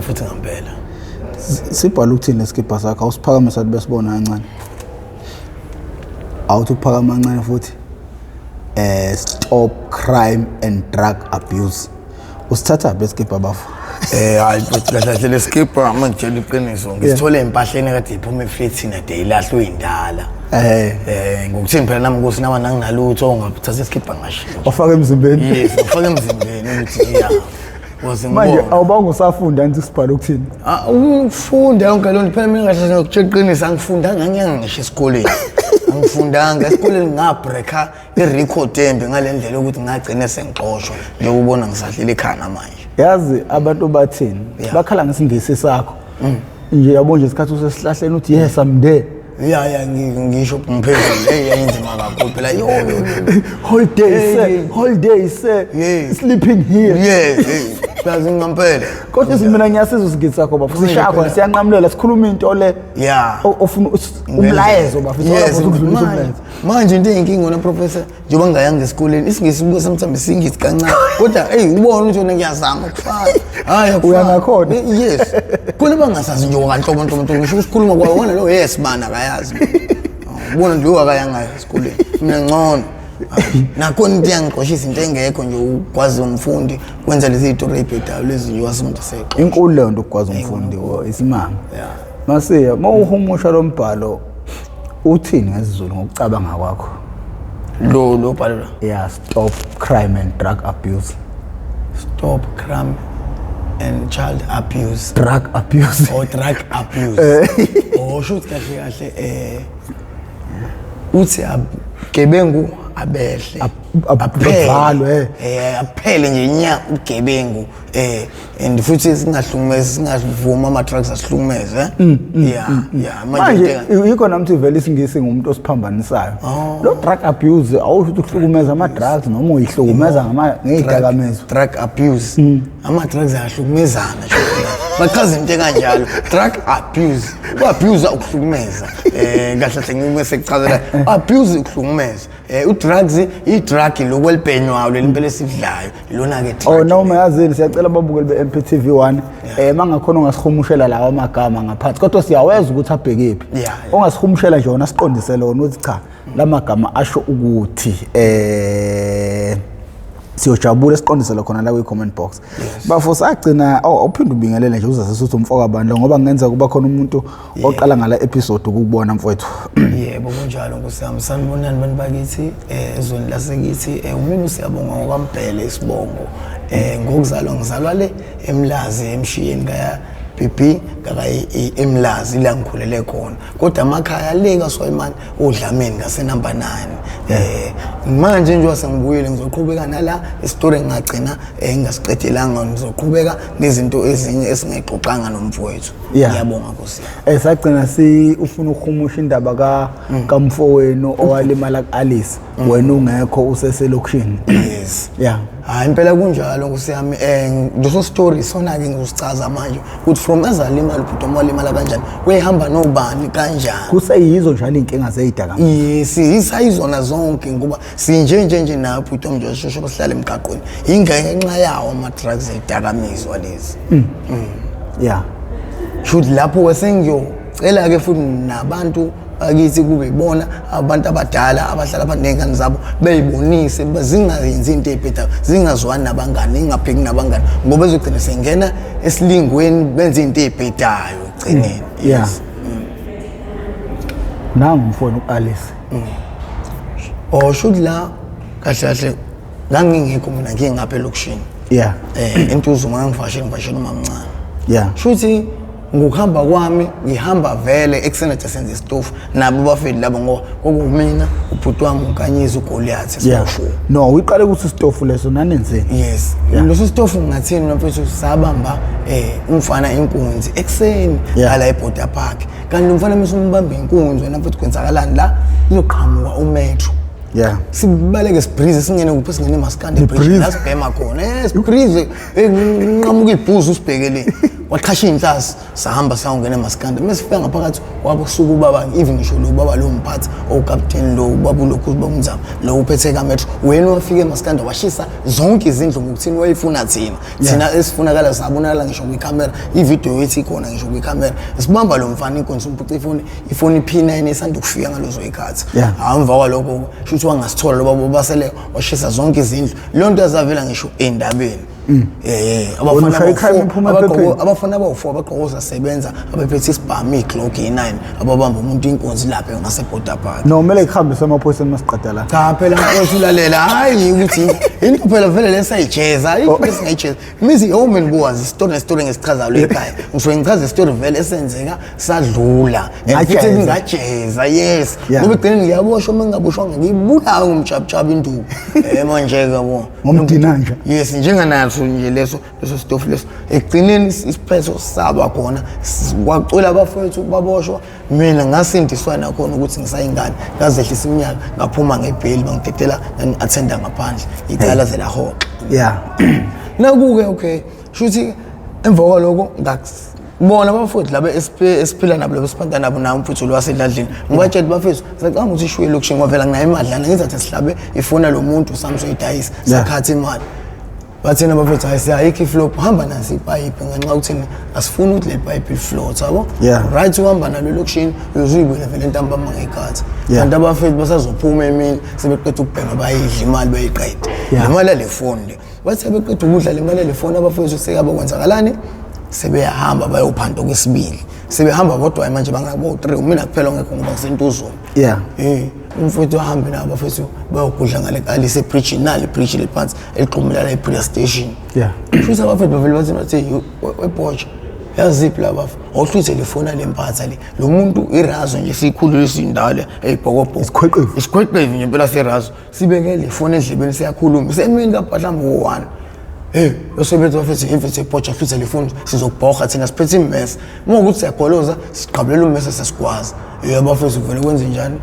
Futhi ngampela. Sibhala ukuthini lesikibha sakho? Awusiphakamisa ukuthi besibona kancane. Awuthi ukuphakama kancane futhi. Stop crime and drug abuse. Usithatha lesikibha, bafo? Hayi mfethu, kahle kahle lesikibha, uma ngitshela iqiniso, ngisithole empahleni kade iphuma eflethini, ade ilahlwe indala. Ngokuthini phela nami ukuthi nama nanginalutho, ngathatha isikibha ngashintsha. Wafaka emzimbeni. Yes, ngifaka emzimbeni ukuthi ya. Waze Manje ngibone. awubanga usafunda nje sibhala ukuthini? Ah, ukufunda yonke loo nto phela, mina kahle ngikutshela iqiniso, angifundanga, angiyanga ngisho esikoleni. Angifundanga esikoleni, ngabreaka irecord embi ngale ndlela yokuthi ngagcine sengixoshwa, njengobona ngisahleli ekhaya manje. Yazi abantu bathini? Bakhala ngesingisi sakho. Nje yabo nje isikhathi usesihlahleni uthi, "Yes, I'm there." Ya, ngisho ngiphezulu, hey, yayinzima kakhulu phela, yo yo, yo. Whole day, Hey, sir. hey. Whole day, sir. Sleeping here. Yes, hey, yazi ngampela. Kodwa mina ngiyasizwa isingisi sakho, bafo. Sishaya khona, siyanqamulela, sikhuluma into le ofuna umlayezo, bafo. Yes, Ukudlulisa manje umlayezo. Manje into eyinkinga wena, professor, njengoba ngingayanga esikoleni, isingisi kuba sometimes singisi kancane, kodwa hey, ubona ukuthi wena ngiyazama ukufaka, hayi, akufani. Uya ngakhona. Yes, khona bangasazi nje kanhlobo nhlobo nhlobo, ngisho ukusikhuluma kwayo wona lo yes bana akayazi. Ubona nje akayanga esikoleni, mina ngcono. Hayi, nakhona into iyangixoshisa, into engekho nje ukwazi umfundi kwenza lezi iy'tori ey'bhedayo lezi nje wazi umuntu esexosha. Inkulu leyo nto, ukukwazi umfundi isimanga. Masiya, uma uhumusha lo mbhalo, uthini ngesiZulu ngokucabanga kwakho? Lo bhalo la? Yeah, stop crime and drug abuse. Stop crime and child abuse. Drug abuse. Or drug abuse. Oh, shuthi kahle kahle uthi abugebengu abehle. Aphele. Avalwe. Aphele nje nya ubugebengu, and futhi singahlukumezi, singavuma ama drugs asihlukumeze, eh? Yeah, manje yikho nami ukuthi vele isingisi ngumuntu osiphambanisayo. Lo drug abuse, awusho ukuthi ukuhlukumeza ama-drugs noma uyihlukumeza ngey'dakamizwa? Drug abuse, ama drugs ayahlukumezana nje, bachaza into ekanjalo, drug abuse, u-abuse ukuhlukumeza, kahle kahle ngike sekuchazela, abuse ukuhlukumeza, u-drugs, i-drug lokhu elibhenywayo leli impela esidlayo ilona ke drug. Oh, noma yazini, siyacela ababukeli be-MPTV 1, mangakhona ungasihumushela lawa amagama ngaphansi, kodwa siyaweza ukuthi abhekephi. Ongasihumushela nje wona, siqondise wona ukuthi cha, lamagama asho ukuthi, siyojabula, siqondisele khona la kwi-comment box. Bafo, sagcina, oh, uphinde ubingelele nje, uzase uthi umfoka bandla, ngoba kungenza kuba khona umuntu oqala ngala episode ukubona, mfowethu. Yebo, kunjalo, nkosi yami. Sanibonani bantu bakithi, ezweni lasekithi. Umina uSiyabonga ngokwaMbhele isibongo. Ngokuzalwa ngizalwa le eMlazi, emshiyeni kaya BB kaka eMlazi la ngikhulele khona, kodwa amakhaya le kaSwayimane, oDlameni ngase number 9. Manje nje sengibuyile, ngizoqhubeka nala isitori ngagcina ngingasiqedelanga, ngizoqhubeka nezinto ezinye esingayixoxanga nomfowethu. Ngiyabonga, nkosi yami. Sagcina si ufuna ukuhumusha indaba ka kamfowenu owalimala ku-Alice, wena ungekho, useselokishini. Yes. Hayi, impela kunjalo, nkosi yami. Leso story sona ke ngizosichaza manje ukuthi from ezalimala ubhuti wami, walimala kanjani, wehamba nobani kanjani. Kuseyizo njalo iy'nkinga zey'dakamizwa. Yes, isayizona zonke, ngoba sinje nje nje nayo ubhuti wami nje shosho sihlala emgaqweni ingenxa yawo ama-drugs, eyidakamizwa lezi. Shuthi lapho-ke sengiyocela-ke futhi nabantu bakithi kube ibona abantu abadala abahlala phansi ney'ngane zabo, beyibonise zingayenzi into ey'bhedayo, zingazwani nabangani, ingapheki nabangani, ngoba ezogcina sengena esilingweni, benze into ey'bhedayo ekugcineni. Yes. Nangu umfowenu u-Alice. Oh, shuthi la kahle kahle ngangingekho mina, ngingapha elokishini. ENtuzuma, ngangivakashela, ngivakashela umamncane. Shuthi ngokuhamba kwami, ngihamba vele ekuseni kade senze isitofu nabo bafeli labo, ngoba kwakuwumina, ubhuti wami uNkanyezi, uGoliath, sibo-four. No, uyiqale ukuthi isitofu leso nanenzeni? Yes. Leso sitofu, ngingathini mfethu, sabamba umfana inkunzi ekuseni ngala eBorder Park, kanti lo mfana mase umbamba inkunzi wena mfethu, kwenzakalani la, kuzoqhamuka umetro. Sibaleke, sibreeze, singene kuphi, singene eMaskandi Bridge. Nibreeze? La sibhema khona, sibreeze, nqamuka ibhuzu, usibhekele. Waqhasha iy'nhlasi, sahamba sayongena emaskanda. Uma sifika ngaphakathi wabo suka ubaba, even ngisho lo baba lo mphathi owukapteni lo ubaba ulokhu ubaba lo uphethe kametro, wena wafika emaskanda washisa zonke izindlu ngokuthini wayefuna thina. Thina esifunakala sabonakala ngisho kwikhamera, ividiyo yethu ikhona ngisho kwikhamera. Sibamba lo mfana inkonzo umphuca ifoni, ifoni P9 esanda kufika ngalezo zikhathi. Emva kwalokho shuthi wangasithola lo baba basele washisa zonke izindlu. Leyo nto yazavela ngisho endabeni. Abafana abawu-4 abagqokoza sebenza abephethe isibhamu iGlock i9 ababamba umuntu inkunzi lapha ngaseBorder Park. No, kumele kuhambise amaphoyisa masiqeda la. Cha phela nkosi ulalela, hayi ukuthi into phela vele lesayijeza, ayikho esingayijeza. Mizi home and isitori nesitori ngesichazayo ekhaya. Ngisuke ngichaza isitori vele esenzeka sadlula. And futhi ngajeza, yes. Ngoba egcineni ngiyaboshwa uma ngingaboshwanga ngibulawe ngomjabujabu induku. Manje yabo. Ngomdinanja. Yes, njenganaso nje leso sitofu leso. Ekugcineni isiphetho saba khona, kwacwela abafowethu baboshwa. Mina ngasindiswa nakhona ukuthi ngisayingane, ngazehlisa iminyaka, ngaphuma ngebheli, bangidedela ngangi-attenda ngaphandle. Icala ze lahoxa. Yeah. Naku-ke okay, shuthi emva kwaloko ngakubona abafowethu laba esiphila nabo laba esiphanda nabo nami mfowethu lo wasedladleni. Ngibatshela bafethu, sacabanga ukuthi ishuye elokishini ngoba vele nginayo imadlana, ngizathe sihlabe ifona lo muntu sami soyidayisa, sakhatha imali. Bathina bafethu hayi siyayikho iflop, hamba nasi ipayipi ngenxa yokuthi asifuni ukuthi le payipi lifloat, yabo. Right, uhamba nalo elokishini uyozuyibuyela vele ntambama ngekhathi. Kanti abafethu basazophuma emini sebeqeda ukubhema bayidla imali bayiqede. Le mali yale foni le. Bathi sebeqeda ukudla le mali yale foni abafethu sekabo kwenzakalani? Sebeyahamba bayophanda okwesibili. Sebehamba bodwa manje bangabo 3 mina kuphela ongekho ngoba ngisentuzuma. Umfowethu ahambe nabo abafethu bayogudla ngale Alice bridge, nali bridge lephansi eligqumela la ePriya station. Futhi abafethu bavele bathi bathi webhoja yaziphi la bafo awuhluthe le fona lempatha le lo muntu irazo nje sikhulu lesindala eyibhokobhoko isikhweqevu isikhweqevu nje impela serazo sibeke le fona endlebeni siyakhuluma semini kabhadlamba wo-1. Hey, bese bethi bafethu imfethu ebhoja hluthe le foni sizobhoha thina siphethe immese. Uma ukuthi siyagoloza siqabulela ummese sesigwaza. Yebo abafethu kuvele kwenze njani?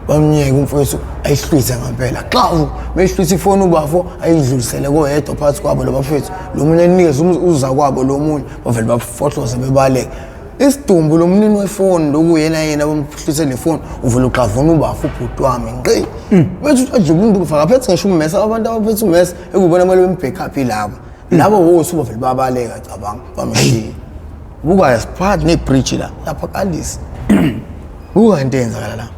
Bamnyeke umfowethu ayihlwithe ngempela. Xawu, beyihlwithe ifoni ubafo ayidlulisele koyedwa phakathi kwabo lo bafethu. Lo munye enikeze uza kwabo lo munye bavele bafohloze bebaleke. Isidumbu lo mnini wefoni lokuyena yena bamhlwithe le foni uvele uxavuna ubafo ubhuti wami ngqi. Bethi adle umuntu ufaka phethe ngisho ummese abantu abaphethe ummese ekubona kumele bembackup labo. Labo wothi bavele babaleka cabanga bamshiya. Buka siphathi nebridge la lapha kaLisi. Buka into eyenzakala la.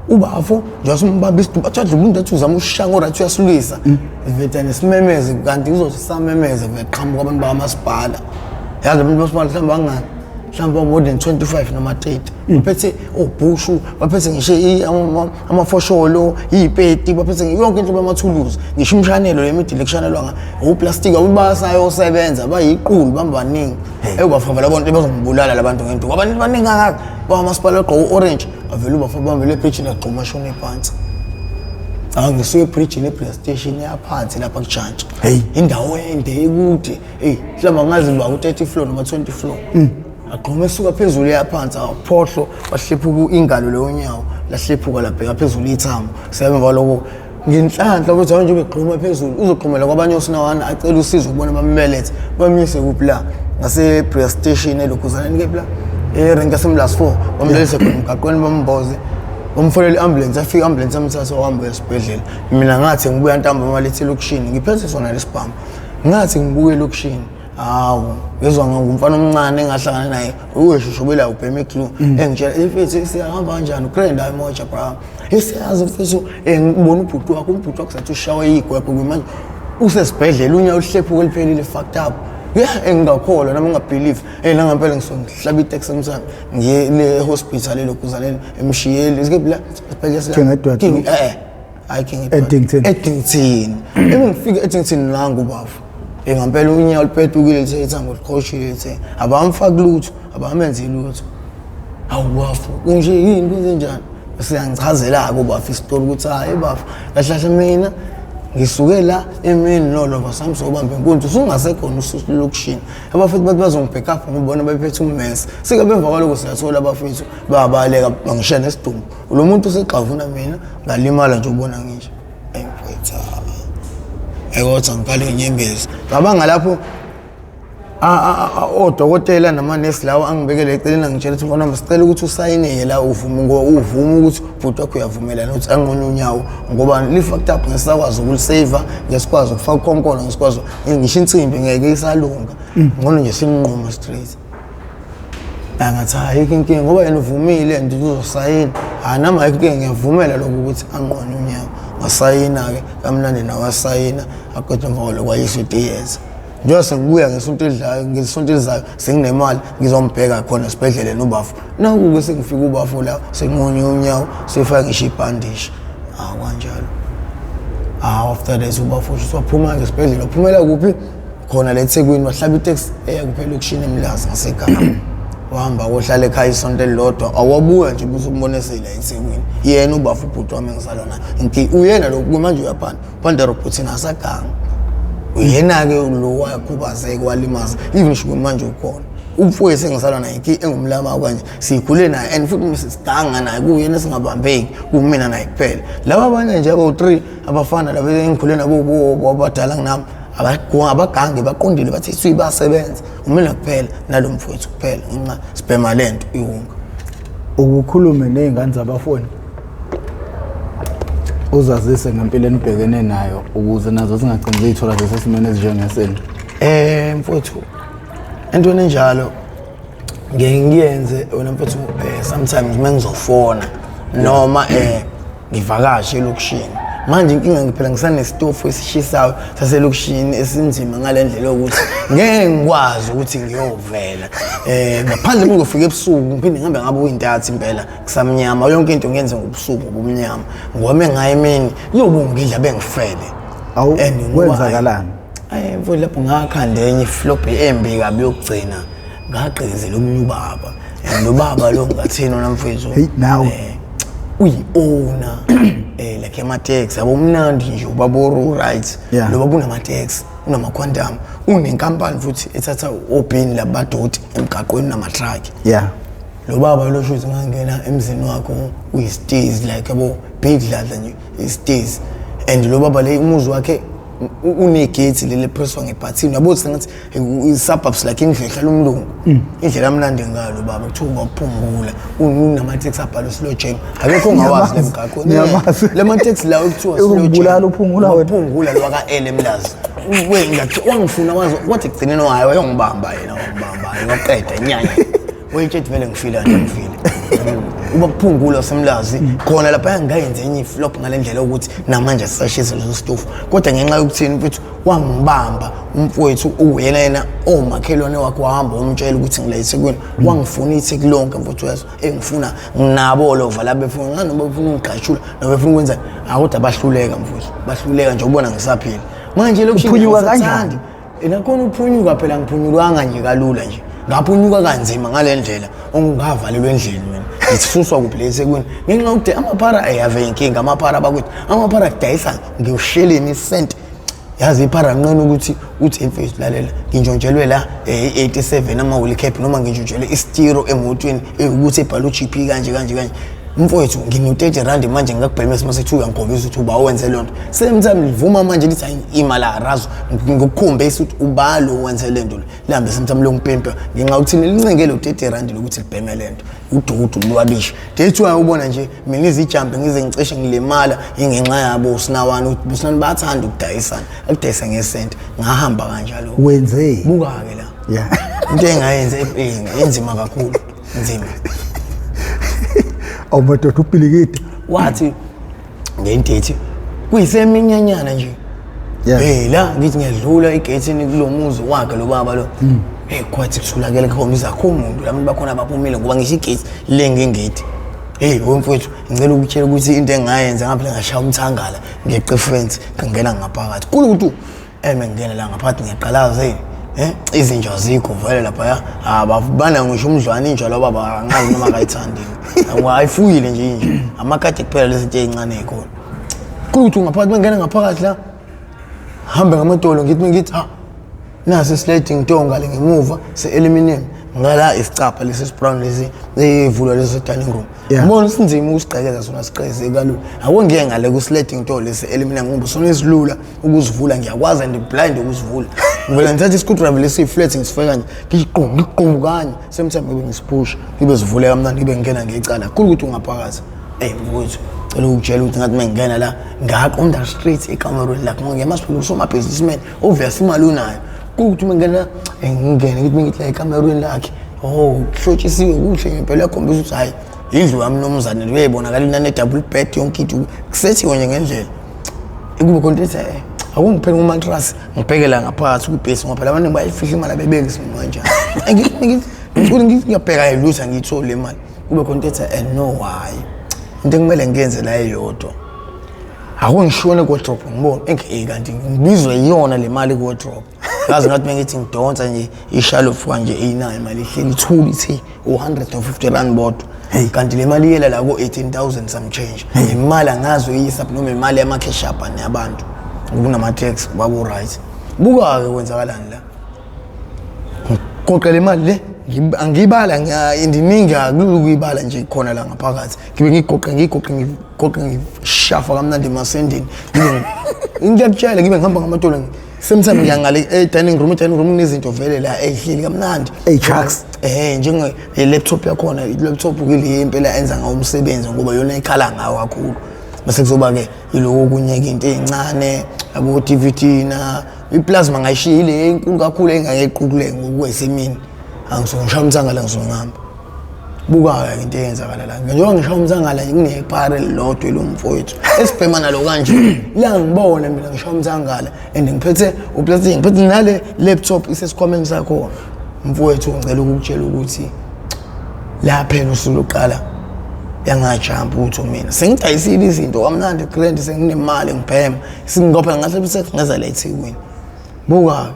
Ubafo nje umbamba isidumbu athi adle umuntu athi uzama ushaya ngo-right uyasilwisa. Vele simemeze kanti uzothi samemeze vele qhamuka abantu bakamasipala. Yazi abantu bamasipala mhlawumbe bangani? Mhlawumbe more than 25 noma 30. Baphethe obhushu, baphethe ngisho amafosholo, iy'peti, baphethe yonke inhlobo yamathuluzi. Ngisho imshanelo le midile kushanelwa nga uplastiki abasayosebenza bayiqulu bambaningi. Ewubafaka labo bantu bazongibulala labantu ngenduku. Abantu baningi kangaka. Bamasipala bagqoka orange, avele ubafaka bambele ebridge lagxuma shona phansi. Ngisuke ebridge ne-police station yaphansi lapha kujantshi. Indawo ende ekude. Hey, mhlawumbe angazi uba u-30 floor noma 20 floor. Agxuma esuka phezulu yaphansi aphohlo wahlephuka ingalo leyo nyawo lahlephuka labheka phezulu ithambo. Siyabemva lokho ngenhlanhla ukuthi nje ubegxuma phezulu uzogxumela kwabanye osinawana acela usizo kubona bambelethe bamyise kuphi la ngase-Bria station elokhuzaneni kephi la erenki yasemlas 4 bamlalise khona emgaqweni bamboze bamfonela i-ambulance afika i-ambulance amthatha wahamba esibhedlela. Mina ngathi ngibuya ntambama lethi elokishini ngiphethe sona lesibhamu ngathi ngibuye elokishini hawu ngezwa ngumfana omncane engahlangana naye uyeshushubela ubhema iglue engitshela mfethu siyahamba kanjani ugrand hayi moja bra esiyazi mfethu ngibona ubhuti wakho ubhuti wakho sathi ushawe igwegwe manje usesibhedlela unyawo luhlephuka eliphelile fucked up. Yeah, engingakholwa nami ngingabelieve. Nangempela ngisuke ngihlaba itaxi emsamo ngiye le hospital elokhuzaneni emshiyeli sikephi la esibhedlela sila King Edward. King hayi King Edward. Eddington. Eddington. Ngifike Eddington nangu bafo. Ngempela unyawo lupetukile lithe ithambo liqhoshile lithe abamfaki lutho abamenzi lutho. Hawu bafo kunje yini kwenze njani? Siyangichazela-ke ubafo isitori ukuthi hayi bafo kahle kahle mina ngisuke la emini nolova sami sobamba inkunzi usungasekhona usulokishini. Abafethu bathi bazongibhack up ngibona bephethe ummese. Sike bemva kwaloko siyathola abafethu bayabaleka bangishiya nesidumbu. Lo muntu usegxavuna mina ngalimala nje ubona ngisho. Mfethu. Kodwa ngikhala inyembezi. Ngabanga lapho Odokotela namanesi lawo angibekele eceleni, angitshela ukuthi mfana wami, sicela ukuthi usayineke la, uvume ngoba uvume ukuthi ubhuti wakho uyavumelana ukuthi anqonye unyawo, ngoba li-fucked up, ngesisakwazi ukuliseva, ngesikwazi ukufaka ukhonkolo, ngesikwazi ngisho insimbi ngeke isalunga, ngcono nje simnqume straight. Angathi ayikho inkinga ngoba yena uvumile and uzosayina. Hhayi, nami ayikho inkinga, ngiyavumela lokho ukuthi anqone unyawo. Wasayina-ke kamnandi, nawasayina, aqeda emva kwalokho wayiswa etiyeza. Njengoba sengibuya ngesonto elidlayo, ngesonto elizayo senginemali, ngizombheka khona esibhedlela nobafo. Naku-ke sengifika ubafo la, senqonye unyawo, sefake ngisho ibhandishi. Hawu, kanjalo. Hawu, after that ubafo usho waphuma-ke esibhedlela, waphumela kuphi? Khona la eThekwini, wahlaba iteksi eya kuphi, elokishini eMlazi ngasekhaya. Wahamba kohlala ekhaya isonto elilodwa, awabuya nje busumbone sela eThekwini. Yena ubafo ubhuti wami engizalwa naye. Ngi uyena lo manje uyaphanda, phanda robhothini asaganga. Uyena-ke lo wakhubazeka walimaza, even ngisho manje ukhona. Umfowethu engizalwa naye ki engumlama kanje, sikhule naye and futhi siganga naye, kuyena singabambeki, kumina naye kuphela. Laba abanye nje abawu-3 abafana laba engikhule nabo abadala kunami, abagange, baqondile, bathi suyi basebenza, umina kuphela nalo mfowethu kuphela, ngenxa sibhema lento iwunga. Ukukhulume ney'ngane zabafoni, uzazise ngempilo enibhekene nayo ukuze nazo zingagcini ziyithola zisesimeni ezinjengesenu. Mfowethu, entweni enjalo ngeke ngiyenze wena mfowethu. Sometimes uma ngizofona noma ngivakashe elokishini, manje inkinga ngiphela ngisanesitofu esishisayo saselokishini esinzima ngale ndlela yokuthi ngeke ngikwazi ukuthi ngiyovela ngaphandle ngizofika ebusuku, ngiphinde ngihambe ngabe kuyintathi impela kusamnyama, yonke into ngiyenze ngobusuku ngobumnyama, ngoba mengaye emini kuyobe ngidla bengifele. Awu, And kwenzakalani? Ayi mfowethu, lapho ngakhanda enye iflop embi kabi yokugcina, ngagqekezela omunye ubaba, and lo baba lo ngathini wona mfowethu? Hey, nawe. Uyi-owner like emateksi yabo, umnandi nje ubaba right. Lo baba unamateksi, unama-Quantum, unenkampani futhi ethatha obhini labadoti emgaqweni, unama-truck. Lo baba lo, shuthi ngangena emzini wakho uyisitezi like yabo, big dladla nje, isitezi, and lo baba le umuzi wakhe unegethi leli presswa ngebhathini, yabo, sengathi i-suburbs like indlu ehlala umlungu, indlela amnandi ngayo lo baba. Kuthiwa ubaphungula unamateksi abhalwe slow jam, akekho ongawazi le mgaqo. Ngiyamazi. Le mateksi lawo ekuthiwa slow jam. Ukubulala uPhungula wena. Uphungula lo waka-L eMlazi. Wangifuna wazi, kwathi ekugcineni wayo wayongibamba yena, wangibamba waqeda inyanya, wayetshethi vele ngifile kade ngifile. Uba kuphungula wasemlazi khona lapha, ngayenza enye iflop ngale ndlela yokuthi namanje sisashisa leso sitofu, kodwa ngenxa yokuthini mfethu, wangibamba umfowethu uyena yena omakhelwane wakhe, wahamba wamtshela ukuthi ngila eThekwini, wangifuna iTheku lonke mfowethu, uyezwa, engifuna nginabo lova la befuna ngani, noma befuna ungigqashula noma befuna ukwenzani, kodwa bahluleka mfowethu, bahluleka nje ubona ngisaphila manje lokhu. Uphunyuka kanjani? Nakhona uphunyuka phela, ngiphunyulwanga nje kalula nje, ngaphunyuka kanzima ngale ndlela ongavalelwa endlini mina, ngithususwa kuphi le eThekwini, ngenxa yokuthi amaphara ayave inkinga, amaphara bakwethu, amaphara kudayisa ngiyosheleni isenti, yazi iphara nqena ukuthi uthi mfethu lalela, ngintshontshelwe la i-87 ama-wheel cap, noma ngintshontshelwe isitiro emotweni ewukuthi ebhalwe u-GP kanje kanje kanje, mfowethu ngino-30 rand manje, ngingakubhemesa uma sekuthiwa uyangikhombisa ukuthi uba wenze leyo nto. Same time livuma manje lithi hayi imali arazo, ngikukhombisa ukuthi uba lo wenze le nto le, lihambe same time longipimpa ngenxa yokuthi lincenge lo 30 rand lokuthi libheme le nto, ududu lwabishi. That's why ubona nje mina izijampe ngize ngicishe ngilimala ingenxa yabo usinawane, ukuthi usinani bayathanda ukudayisana, akudayisa ngesenti, ngahamba kanjalo. Wenze Buka-ke la. Into engayenza enzima kakhulu, nzima. Awu madoda, ubhilikidi. Wathi ngendethi kuyiseminyanyana nje. Hey, la ngithi ngiyadlula egethini kulo muzi wakhe lo baba lo. Hey, kwathi kuthulakele, khombisa akho umuntu, labantu bakhona baphumile ngoba ngisho igate le ngengate. Hey wemfowethu, ngicela ukutshela ukuthi into engayenza ngaphela ngashaya umthangala, ngeqe fence, ngangena ngaphakathi. Kulutu eme ngena la ngaphakathi, ngiyaqalaza, hey, izinja azikho vele lapha, ababana ngisho umdlwane, inja lo baba angazi noma akayithandi, ayifuyile nje inja, amakati kuphela lezi zinto ey'ncane ey'khona. Kuthi ngaphakathi mangena ngaphakathi la, hambe ngamadolo, ngithi ha, nasi sliding door ngale ngemuva se-aluminium. Ngala isicabha lesi brown lesi evulwa lesi dining room. Ngibona sinzima ukusigqekeza sona siqeze kalula. Ake ngiye ngale ku sliding door lesi elimina ngoba sona esilula ukuzivula ngiyakwazi and blind ukuzivula. Ngivela ngithatha iscrewdriver lesi flat ngisifaka nje ngiqonga ngiqonga kanye same time ngibe ngisiphusha ngibe sivule kamnandi ngibe ngingena ngecala. Kukhulu ukuthi ungaphakathi. Ey mfowethu cela ukutshela ukuthi ngathi mengingena la ngaqonda straight ekamerweni lakhe ngoba ngiyamazi phela usomabhizinisiman obvious imali unayo. Kuwukuthi uma ngingena ngingene ngithi mengithi la ekamerweni lakhe oh kuhlotshisiwe kuhle ngempela yakhombisa ukuthi hhayi indlu yami mnumzane uyayibonakala inane-double bed yonke into kusethiwe nje ngendlela. Kube khona into ethi akungiphele umatrasi ngibheke la ngaphakathi kwibhesi ngoba phela abaningi bayayifihla imali abebeki isimo kanjani. Ngithi ngiyabheka lutho angiyitholi le mali. Kube khona into ethi no hhayi into ekumele ngiyenze la eyodwa. Akungishone ku-wardrobe ngibone enke kanti ngibizwe iyona le mali ku-wardrobe. Ngaze ngathi mengithi ngidonsa nje ishalofu kanje eyinayo imali ihleli ithuli ithi u-150 rand bodwa. Kanti le mali iyela la ko-18,000 some change. Imali angazi uyisa noma imali yama-cash up yabantu. Kunama-tax babu right. Buka-ke kwenzakalani la. Ngiqoqe le mali le angiyibala indiningi akulula ukuyibala nje khona la ngaphakathi. Ngibe ngigoqe ngigoqe ngigoqe ngishafa kamnandi emasendeni. Ngibe ngiyakutshela ngibe ngihamba ngamadolo same time ngiya ngale e-dining room e-dining room kunezinto vele la ey'hleli kamnandi. Ey-chucks. Njenge laptop yakhona i-laptop kile impela enza ngawo umsebenzi ngoba yona ikhala ngawo kakhulu. Bese kuzoba-ke iloko okunye-ke into ey'ncane yabo DVD na iplasma ngayishiya ile enkulu kakhulu engayequkule ngokwesemini. Angisuke ngishaya umthangala ngisuke ngihamba. Buka-ke into eyenzakala la. Njengoba ngishaya umthangala kunephara elilodwa elomfowethu esibhema nalo kanje. Liyangibona mina ngishaya umthangala and ngiphethe uplastic ngiphethe nale laptop isesikhwameni sakhona. Mfowethu ngicela ukukutshela ukuthi la phela usuku lokuqala yangajampa utho mina sengidayisile izinto kamnandi grand senginemali ngibhema singopha ngahle sengeza la eThekwini. Buka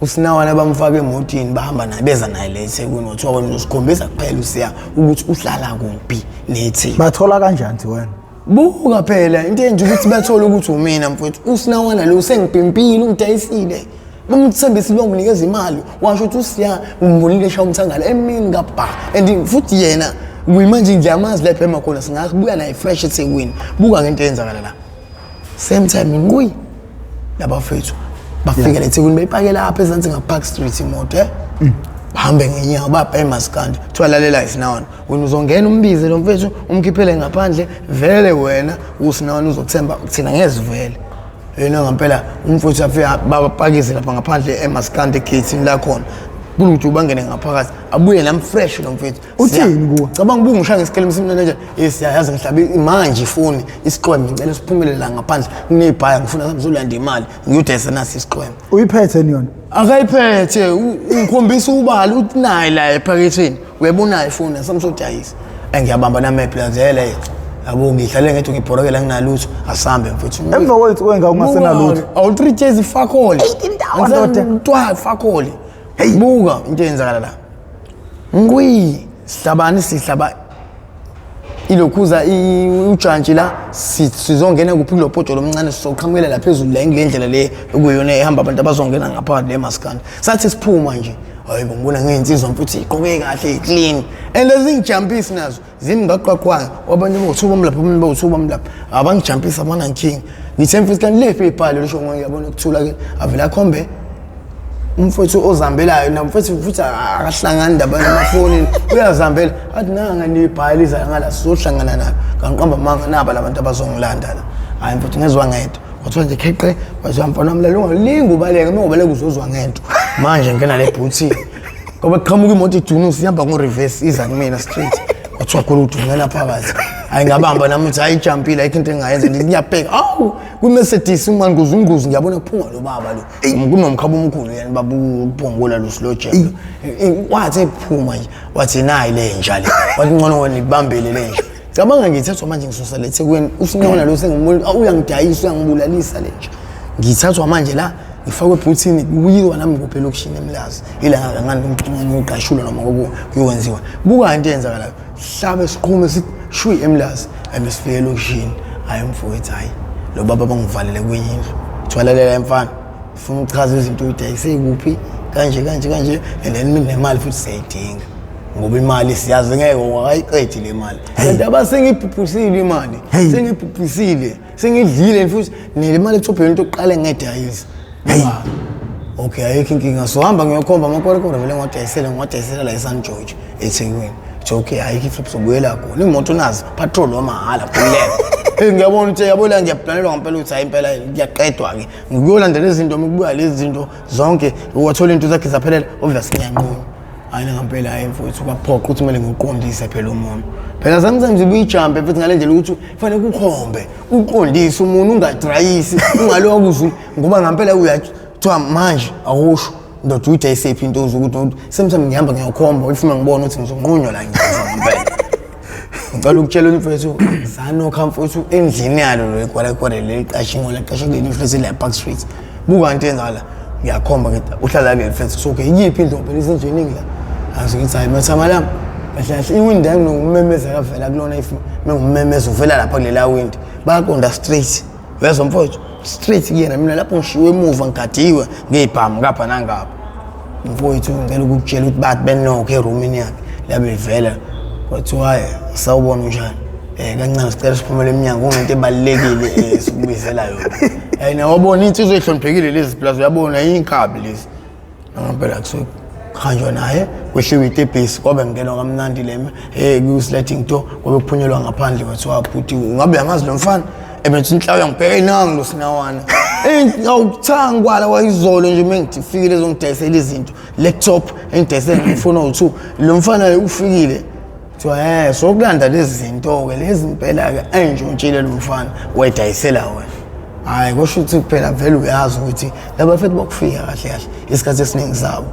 usinawana bamfaka emotini bahamba naye beza naye la eThekwini wathiwa wena uzosikhombisa kuphela usiya ukuthi uhlala kuphi neThekwini. Bathola kanjani wena? Buka phela into enje ukuthi bathole ukuthi umina mfowethu usinawana lo sengipimpile ungidayisile. Bamthembisile bamnikeza imali washo ukuthi usiya umbonile eshaya umthangala emini kabha and futhi yena kuyimanje ngiyamazi lapha ema khona singabuya naye fresh eThekwini. Buka ngento eyenzakala la. Same time nqui labafethu bafika eThekwini beyipake lapha ezansi nga-Park Street imoto bahambe ngenyawo babhema maskandi kuthiwa lalela isinawana wena uzongena umbize lo mfethu umkhiphele ngaphandle vele wena usinawana uzokuthemba thina ngezivele yena ngempela umfowethu afika babapakise lapha ngaphandle emaskandi egeyithini lakhona kulokuthi bangene ngaphakathi abuye nami fresh lo mfethu. Uthini kuwe? Cabanga ubuye ngishaya ngesikele msimnene nje siyayazi ngihlabe manje ifoni isiqwembe ngicela siphumele la ngaphandle kunebhaya ngifuna ngizolanda imali ngiyodayisa nasi isiqwembe. Uyiphethe yona? Akayiphethe ungikhombisa ubala uthi naye la ephaketheni uyabona ifoni samsodayisa. Ngiyabamba nami eplazele yabo ngihlale ngithi ngibhorokela nginalutho asambe mfethu. Emva kwethu wenga ungasenalutho. Awu 3 days fakoli. 18,000 ndoda. Ntwa fakoli. Hey buka into eyenzakala la. Ngwi sihlabani sihlaba ilokhuza ujantshi la sizongena kuphi kulo poto lomncane sizoqhamukela la phezulu la ngile ndlela le okuyona ehamba abantu abazongena ngaphakathi le maskandi. Sathi siphuma nje hayi ngibona ngey'nsizwa mfethu igqoke kahle clean and ezingijampisi nazo zimi ngaqwaqwana abantu bothuba mlapha abantu bothuba mlapha abangijampisa abana nkinga. Ngithe mfethu kanti lephi ibhalo lisho ngiyabona ukuthula ke avela akhombe umfowethu ozihambelayo na mfowethu futhi akahlangani ndaba namafonini uyazihambela athi nanga nibhayile iza ngala sizohlangana nalo kangiqamba manga naba labantu abazongilanda la. Hayi mfowethu ngezwa ngento kwathiwa nje kheqe kwathiwa mfana wami lalela ungalingi ubaleke uma ubaleka uzozwa ngento manje ngena le bhuthini ngoba kuqhamuka imoto idunusa ihamba ngo-reverse iza kumina straight kwathiwa khona ukuthi ungena phakathi. Hayi ngabamba nami ukuthi hayi ijampile ayikho into engingayenza ngiyabheka awu kwi-Mercedes uma nguzunguzu ngiyabona kuphuma lo baba lo kunomkhaba omkhulu yena baba uphungula lo slow jam wathi ephuma nje wathi nayi le nja le wathi ngcono wena ibambele le nja. Cabanga ngithathwa manje ngisusa le eThekwini usinyona lo sengibona uyangidayisa uyangibulalisa le nja. Ngithathwa manje la ngifakwe ebhuthini kuyiwa nami kuphi elokishini eMlazi ilanga ngani ngigqashulwa noma kuyowenziwa. Buka into eyenzakalayo hlabe siqhume sithi shwi eMlazi ayibesifike elokishini. Hayi mfowethu hayi lo baba bangivalele kwenye indlu. Kuthiwa lalela mfana ufuna ukuchaza izinto uyidayise kuphi Kanje kanje kanje, and then mina nemali futhi siyayidinga, ngoba imali siyazi ngeke wakayiqedi le mali. Kanti abasengibhubhusile imali, sengibhubhusile, sengidlile futhi nele mali ethobheni, into yokuqala engedayisa. Okay, ayikho inkinga, sohamba ngiyokhomba amakorekore vele, ngiwadayisele, ngiwadayisela la eSan George eThekwini. Ngithi okay, ayikho iflip, sobuyela khona, imoto nazi, patrol wamahhala, khululeka. Hey, ngiyabona ukuthi yabo la ngiyaplanelwa ngempela ukuthi hayi impela kuyaqedwa-ke, ngikuyolandela izinto, ukubuya lezi zinto zonke, wathola into zakhe zaphelela, obviously ngiyanquma. Hayi ngempela, hayi mfowethu, kwaphoqa ukuthi kumele ngiwuqondise phela umuntu. Phela sometimes ibuyijampe futhi ngale ndlela ukuthi kufanele kukhombe, uqondise umuntu, ungadrayisi, ungaloku uzu, ngoba ngempela uyathiwa manje awusho ndoda ukuthi ayisephi into ukuthi sometimes ngihamba ngiyokhomba, if ngibona ukuthi ngizonqunywa la, ngiyaza ngempela. Ngicela ukutshela mfethu, zanokha mfethu endlini yalo lo ikwarekware leli qashe, ngola qashe kuleli flat la Park Street. Buka into enzala, ngiyakhomba, ngithi uhlala kuleli flat. So okay, iyiphi indlu phela, izinto eningi la. Azi ngithi hayi mathama lami kahle kahle, iwindi yami ngumemeza kavela kulona, if mengumemeza uvela lapha kulela windi, bayaqonda straight, uyezwa mfowethu, straight kuyena. Mina lapho ngishiwe emuva, ngigadiwe ngey'bhamu ngapha nangapha. Mfowethu, ngicela ukukutshela ukuthi bathi benokho erumini yakhe labe ivela, kwathiwa hayi, sawubona, unjani, kancane sicela siphumele emnyango, kunento ebalulekile sikubizela yona. Nawabona insizwa ehloniphekile lezi, plus uyabona iy'nkabi lezi. Ngempela kusuke kuhanjwa naye, kwehliwe itebhisi, kwabe ngenwa kamnandi le ku-sliding door, kwabe kuphunyelwa ngaphandle. Kwathiwa bhuti, ungabe uyamazi lo mfana? Ebethi inhlawu yangibheka, inangi lo sinawana awuthangwala wayizolo nje mengifikile ezongidayisela izinto, laptop engidayisela ngifoni owu-two, lo mfana ufikile. Kuthiwa sokulanda lezi zinto-ke lezi impela-ke ayintshontshile lo mfana, wayidayisela wena. Hhayi, kusho ukuthi kuphela vele uyazi ukuthi laba fethu bakufika kahle kahle isikhathi esiningi sabo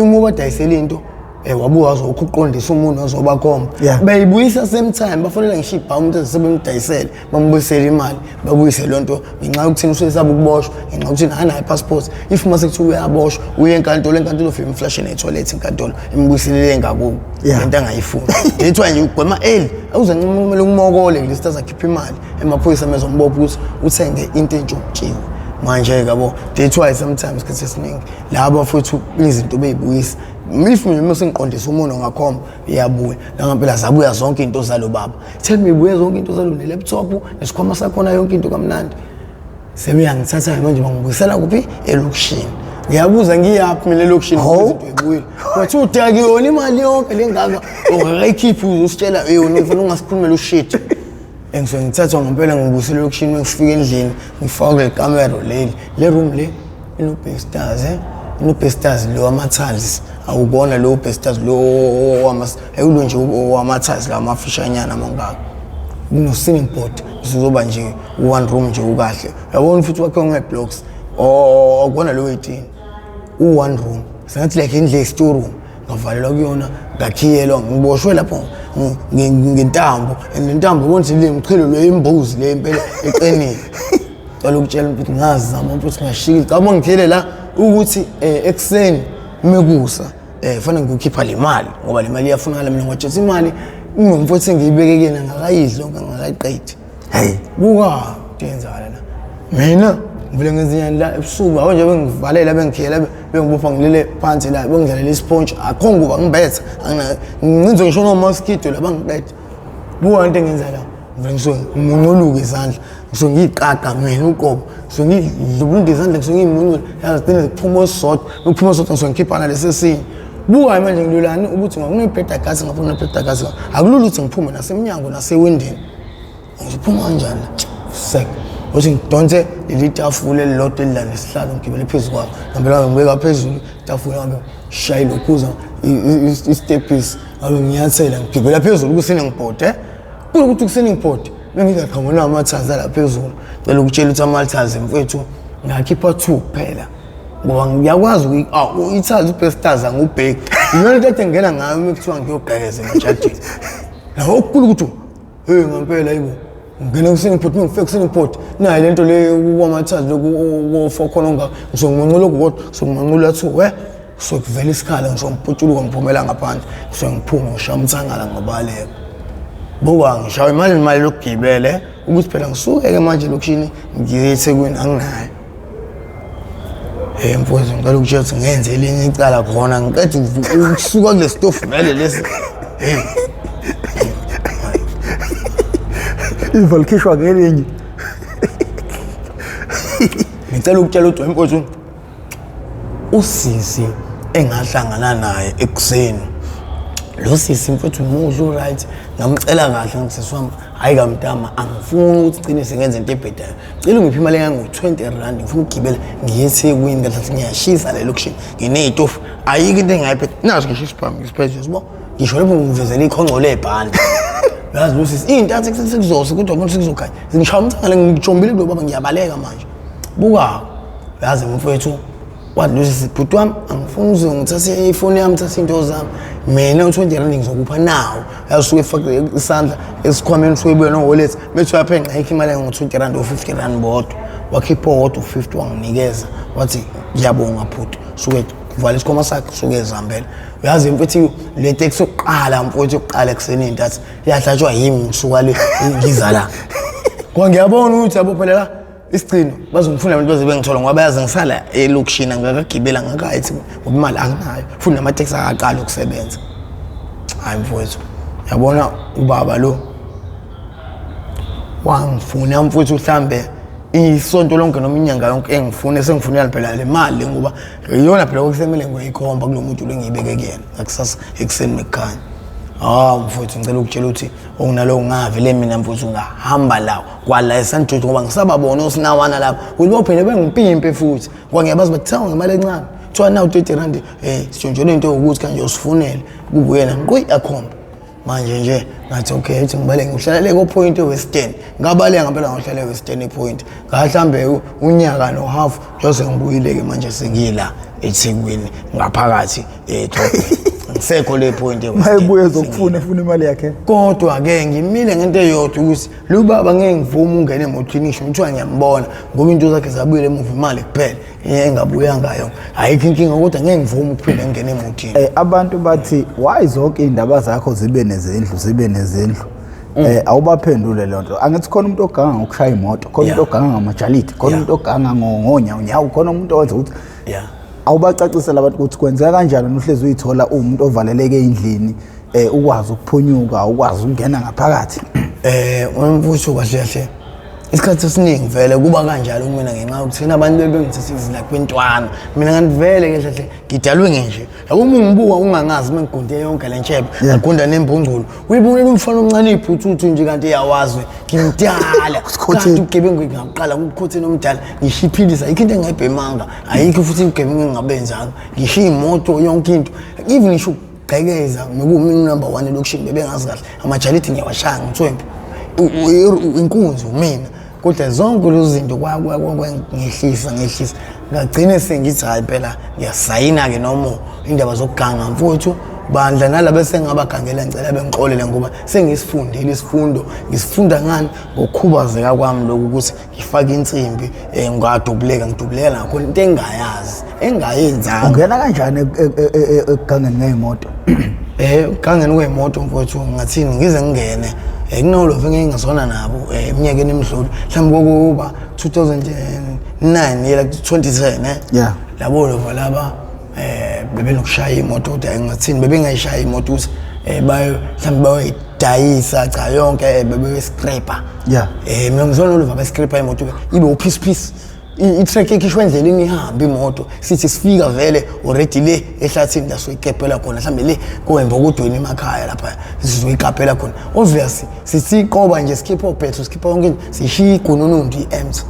uma ubadayisela into, wabuya wazokho uqondisa umuntu wazobakhomba, beyibuyisa same time, bafonela ngisho ibhamu umuntu ezisebemdayisele, bambuyisele imali, babuyise loo nto, ngenxa yokuthini usesaba ukuboshwa, ngenxa yokuthini akanayo i-passport. If mase kuthiwa uyaboshwa, uye enkantolo, enkantolo ufike imflashe nethoyilethi, inkantolo imbuyiselele ngakubo lento angayifuni. Lethiwa nje ugwema early, awuze kumele kumokole kulesi azakhipha imali emaphoyisa mezombopha ukuthi uthenge into entshontshiwe. Manje-ke yabo, that's why sometimes isikhathi esiningi laba futhi izinto beyibuyisa, if mina uma sengiqondisa umuntu ngakhomba, iyabuya nangampela, zabuya zonke into zalo baba. Tell me, ibuye zonke into zalo, ne-laptop, nesikhwama sakhona, yonke into kamnandi. Sebeyangithatha manje, bangibuyisela kuphi? Elokishini. Ngiyabuza, ngiyaphi mina elokishini? Izinto ibuyile, wathi udaki yona imali yonke lengaka ungakayikhiphi, uzositshela yona, ufuna ungasikhulumela ushit. Engisuke ngithathwa ngempela, ngibuyisela elokishini. Ngifika endlini, ngifaka kuleli kamero leli, le room le ino-basters, ino-basters lo wama-tiles, awubona lo basters lo ayulo nje wama-tiles la amafishanyana amangaka, kuno-ceiling board, sizoba nje one room nje ukahle, uyabona, futhi wakhiwe nge-blocks, akubona lo 18 u-one room, sengathi like indlu ye-store room. Ngavalelwa kuyona, ngakhiyelwa, ngiboshwe lapho ngentambo, and le ntambo ubona ukuthi le mchilo lo imbuzi le impela eqinile. Cela ukutshela ukuthi ngazama futhi ngashikile, cabanga ngikhiyele la ukuthi ekuseni mekusa fanele ngiyokhipha le mali, ngoba le mali iyafunakala. Mina ngwatshela imali kunomfowethu engiyibeke kuyena, ngakayidli yonke, ngakayiqedi. Hey. Buka into eyenzakala la, mina ngivele ngenza inyani la ebusuku, abo nje bengivalela, bengikhiyela, bengibopha, ngilele phansi la, bengidlalela isipontshi, akho nguba ngibetha, ngincinzwe ngisho nomoskito la, bangiqeda. Buka into engenza la, ngivele ngisuke ngimunculuke izandla, ngisuke ngiyiqaqa mina uqobo, ngisuke ngidlubulunde izandla, ngisuke ngiyimuncule, yazi gcine zikuphuma osodwa, ukuphuma osodwa, ngisuke ngikhipha nalesi esinye. Buka manje ngilulani ukuthi ngakunebheda gasi ngapha, kunebheda gasi, akulula ukuthi ngiphume nasemnyango nasewindini. Ngizophuma kanjani? Sek uthi ngidonse leli tafula elilodwa elila nesihlalo, ngigibele phezu kwalo ngempela, ngibeka phezulu itafula, ngabe shaye lokhuza istepisi, ngabe nginyathela, ngigibela phezulu ku-ceiling board. Kulokuthi ku-ceiling board bengingaqhamuna amathazi ala phezulu. Cela ukutshela ukuthi amathazi mfethu ngakhipha two kuphela, ngoba ngiyakwazi ithazi ubestars angubheki, iyona into ade ngingena ngayo uma kuthiwa ngiyogqekeza emajadini nawo, okukhulu ukuthi hey ngempela yibo ngingena ku-ceiling board, ngifike ku-ceiling board nayo lento le kwamathazi lokhu ko-four khona ongaka, ngisuke ngimancula okukodwa, ngisuke ngimancula two, kusuke kuvela isikhala, ngisuke ngiputshuluka, ngiphumela ngaphandle, ngisuke ngiphume, ngishaya umthangala, ngabaleka. Buka, ngishawa imali, imali lokugibele ukuthi phela ngisuke-ke manje elokishini ngiye eThekwini, anginayo. Mfowethu, ngicela ukutshela ukuthi ngenze elinye icala khona ngiqeda ukusuka kule stofu vele lesi. Hey. Ivo likhishwa ngelinye. Ngicela ukutshela ukuthi mfowethu, usisi engahlangana naye ekuseni, lo sisi mfowethu muhle, u-right. Ngamcela kahle, ngathi, "Sisi wami, hhayi kamntama, angifuni ukuthi gcine sengenza into ebhedayo. Cela ungiphe imali engango-20 rand, ngifuna ukugibela ngiye eThekwini. Kahle kahle ngiyashisa le lokishini, nginey'tofu, ayikho into engingayiphethe. Naso ngisho isibhamu ngisiphethe." Yasibo, ngisho lapho ngivezela ikhonco lebhande. Uyazi lo sisi, iy'ntathu ekuseni sekuzosa, kodwa abantu sekuzokhanya, ngishaya umthangala, ngijombile kulo baba, ngiyabaleka manje. Buka, uyazi mfowethu, wathi lo sisi, "Bhuti wami, angifuni uze ngithathe ifoni yami, thathe into zami. Mina u-20 rand ngizokupha nawo." Yasuke efake isandla esikhwameni, usuke ebuya no-wallet, bethi uyaphenqa, ayikho imali engu-20 rand, o-50 rand bodwa. Wakhipha owodwa u-50, wanginikeza, wathi, "Ngiyabonga bhuti." Suke kuvala isikhwama sakhe, suke ezihambela. Uyazi mfethu, le teksi yokuqala mfowethu, yokuqala ekuseni intathi yahlatshwa yimi ngisuka le ngiza la, ngoba ngiyabona ukuthi yabo phela la isigcino bazongifuna abantu, baze bengithola ngoba bayazi ngisala elokishini, angakagibela ngakayithi ngoba imali anginayo futhi namateksi akaqali ukusebenza. Hayi mfowethu, yabona ubaba lo wangifuna mfowethu mhlambe isonto lonke noma inyanga yonke engifuna, sengifunela phela le mali ngoba iyona phela okusemele ngiyoyikhomba kulo muntu lo engiyibeke kuyena ngakusasa ekuseni mekukhanya. Ah mfowethu, ngicela ukutshela ukuthi okunalo ngavele mina mfowethu ngahamba la kwala eSanjoji ngoba ngisababona osinawana lapho ukuthi bophinde bengimpimpe futhi, ngoba ngiyabazi bathenga ngemali encane. Kuthiwa nawu 30 rand, sitshontshelwe into yokuthi kanje usifunele kubuyena nqui akhomba. Manje nje ngathi okay, uthi ngibale ngihlala ko-Point e-Western. Ngabaleka ngempela, ngohlala e-Western ePoint, ngahlambe unyaka no-half njose ngibuyile-ke manje sengila eThekwini ngaphakathi edrobheni, ngisekho le Point e-Western. Mayebuye ezokufuna, efuna imali yakhe. Kodwa-ke ngimile ngento eyodwa ukuthi lo baba ngeke ngivume ungene emotweni, ngisho kuthiwa ngiyambona, ngoba into zakhe zabuyela emuva, imali kuphela engabuyanga yona. Ayikho inkinga, kodwa ngeke ngivume ukuphinde ngingene emotini. Abantu bathi why zonke iy'ndaba zakho zibe nezindlu, zibe nezindlu? Awubaphendule leyo nto. Angithi khona umuntu oganga ngokushaya imoto, khona umuntu oganga ngamajalidi, khona umuntu oganga ngonyawunyawo, khona umuntu owenza ukuthi awubacacisele abantu ukuthi kwenzeka kanjani wena uhlezi uyithola uwumuntu ovaleleke endlini, ukwazi ukuphunyuka, ukwazi ukungena ngaphakathi. Umfuthu, kahle kahle isikhathi esiningi vele kuba kanjalo kumina ngenxa yokuthi thina abantu bebengithatha izinto kwintwana. Mina kanti vele kahle kahle ngidalwe ngenje, yabo, uma ungibuka ungangazi uma ngigunde yonke le ntshebe, ngagunda nembungculo, uyibonela umfana omncane ibhuthuthu nje, kanti iyawazi ngimdala. Usikhotheni. Kanti ubugebengu ngingaqala ngubukhotheni omdala, ngisho iphilisa, ayikho into engayibhemanga, ayikho futhi ubugebengu engingabenzanga, ngisho iy'moto, yonke into, even ngisho ukugqekeza nokuwumina number one elokishini, bebengazi kahle amajalidi ngiyawashaya, ngithwempu inkunzi umina. Kodwa zonke lezi zinto ngehlisa ngehlisa, ngagcine sengithi hhayi phela ngiyasayina-ke noma indaba zokuganga mfowethu bandla, nalaba esengabagangela ngicela bengixolele ngoba sengisifundile isifundo. Ngisifunda ngani? Ngokukhubazeka kwami lokhu, ukuthi ngifake insimbi, ngadubuleka, ngidubuleka nakho into engingayazi, engingayenzanga. Ungena kanjani ekugangeni ngey'moto? Ukugangeni kwey'moto mfowethu, ngathini, ngize ngingene kunolovo engeke ngazwana nabo eminyakeni emidlule, mhlawumbe kokuba 2009 yela 2010 Labo lova laba bebenokushaya imoto, kodwa ngathini, bebengayishaya imoto ukuthi bayo mhlawumbe bayoyidayisa, cha, yonke bebeyiscraper. Mina ngizona lova bescraper imoto ibe upiece piece, i-track ikhishwa endleleni, ihambe imoto, sithi sifika vele already le ehlathini la soyikepela khona, mhlawumbe le kowembokudweni emakhaya lapha sizoyikapela khona. Obvious sisiqoba nje, sikhipha obhetho, sikhipha yonke into, sishiya igununundu i-empty,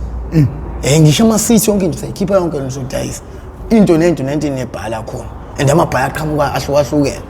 ngisho ama-seat, yonke into sayikhipha yonke into, sodayisa into nento nento inebhala khona, and amabhala aqhamuka ahlukahlukene.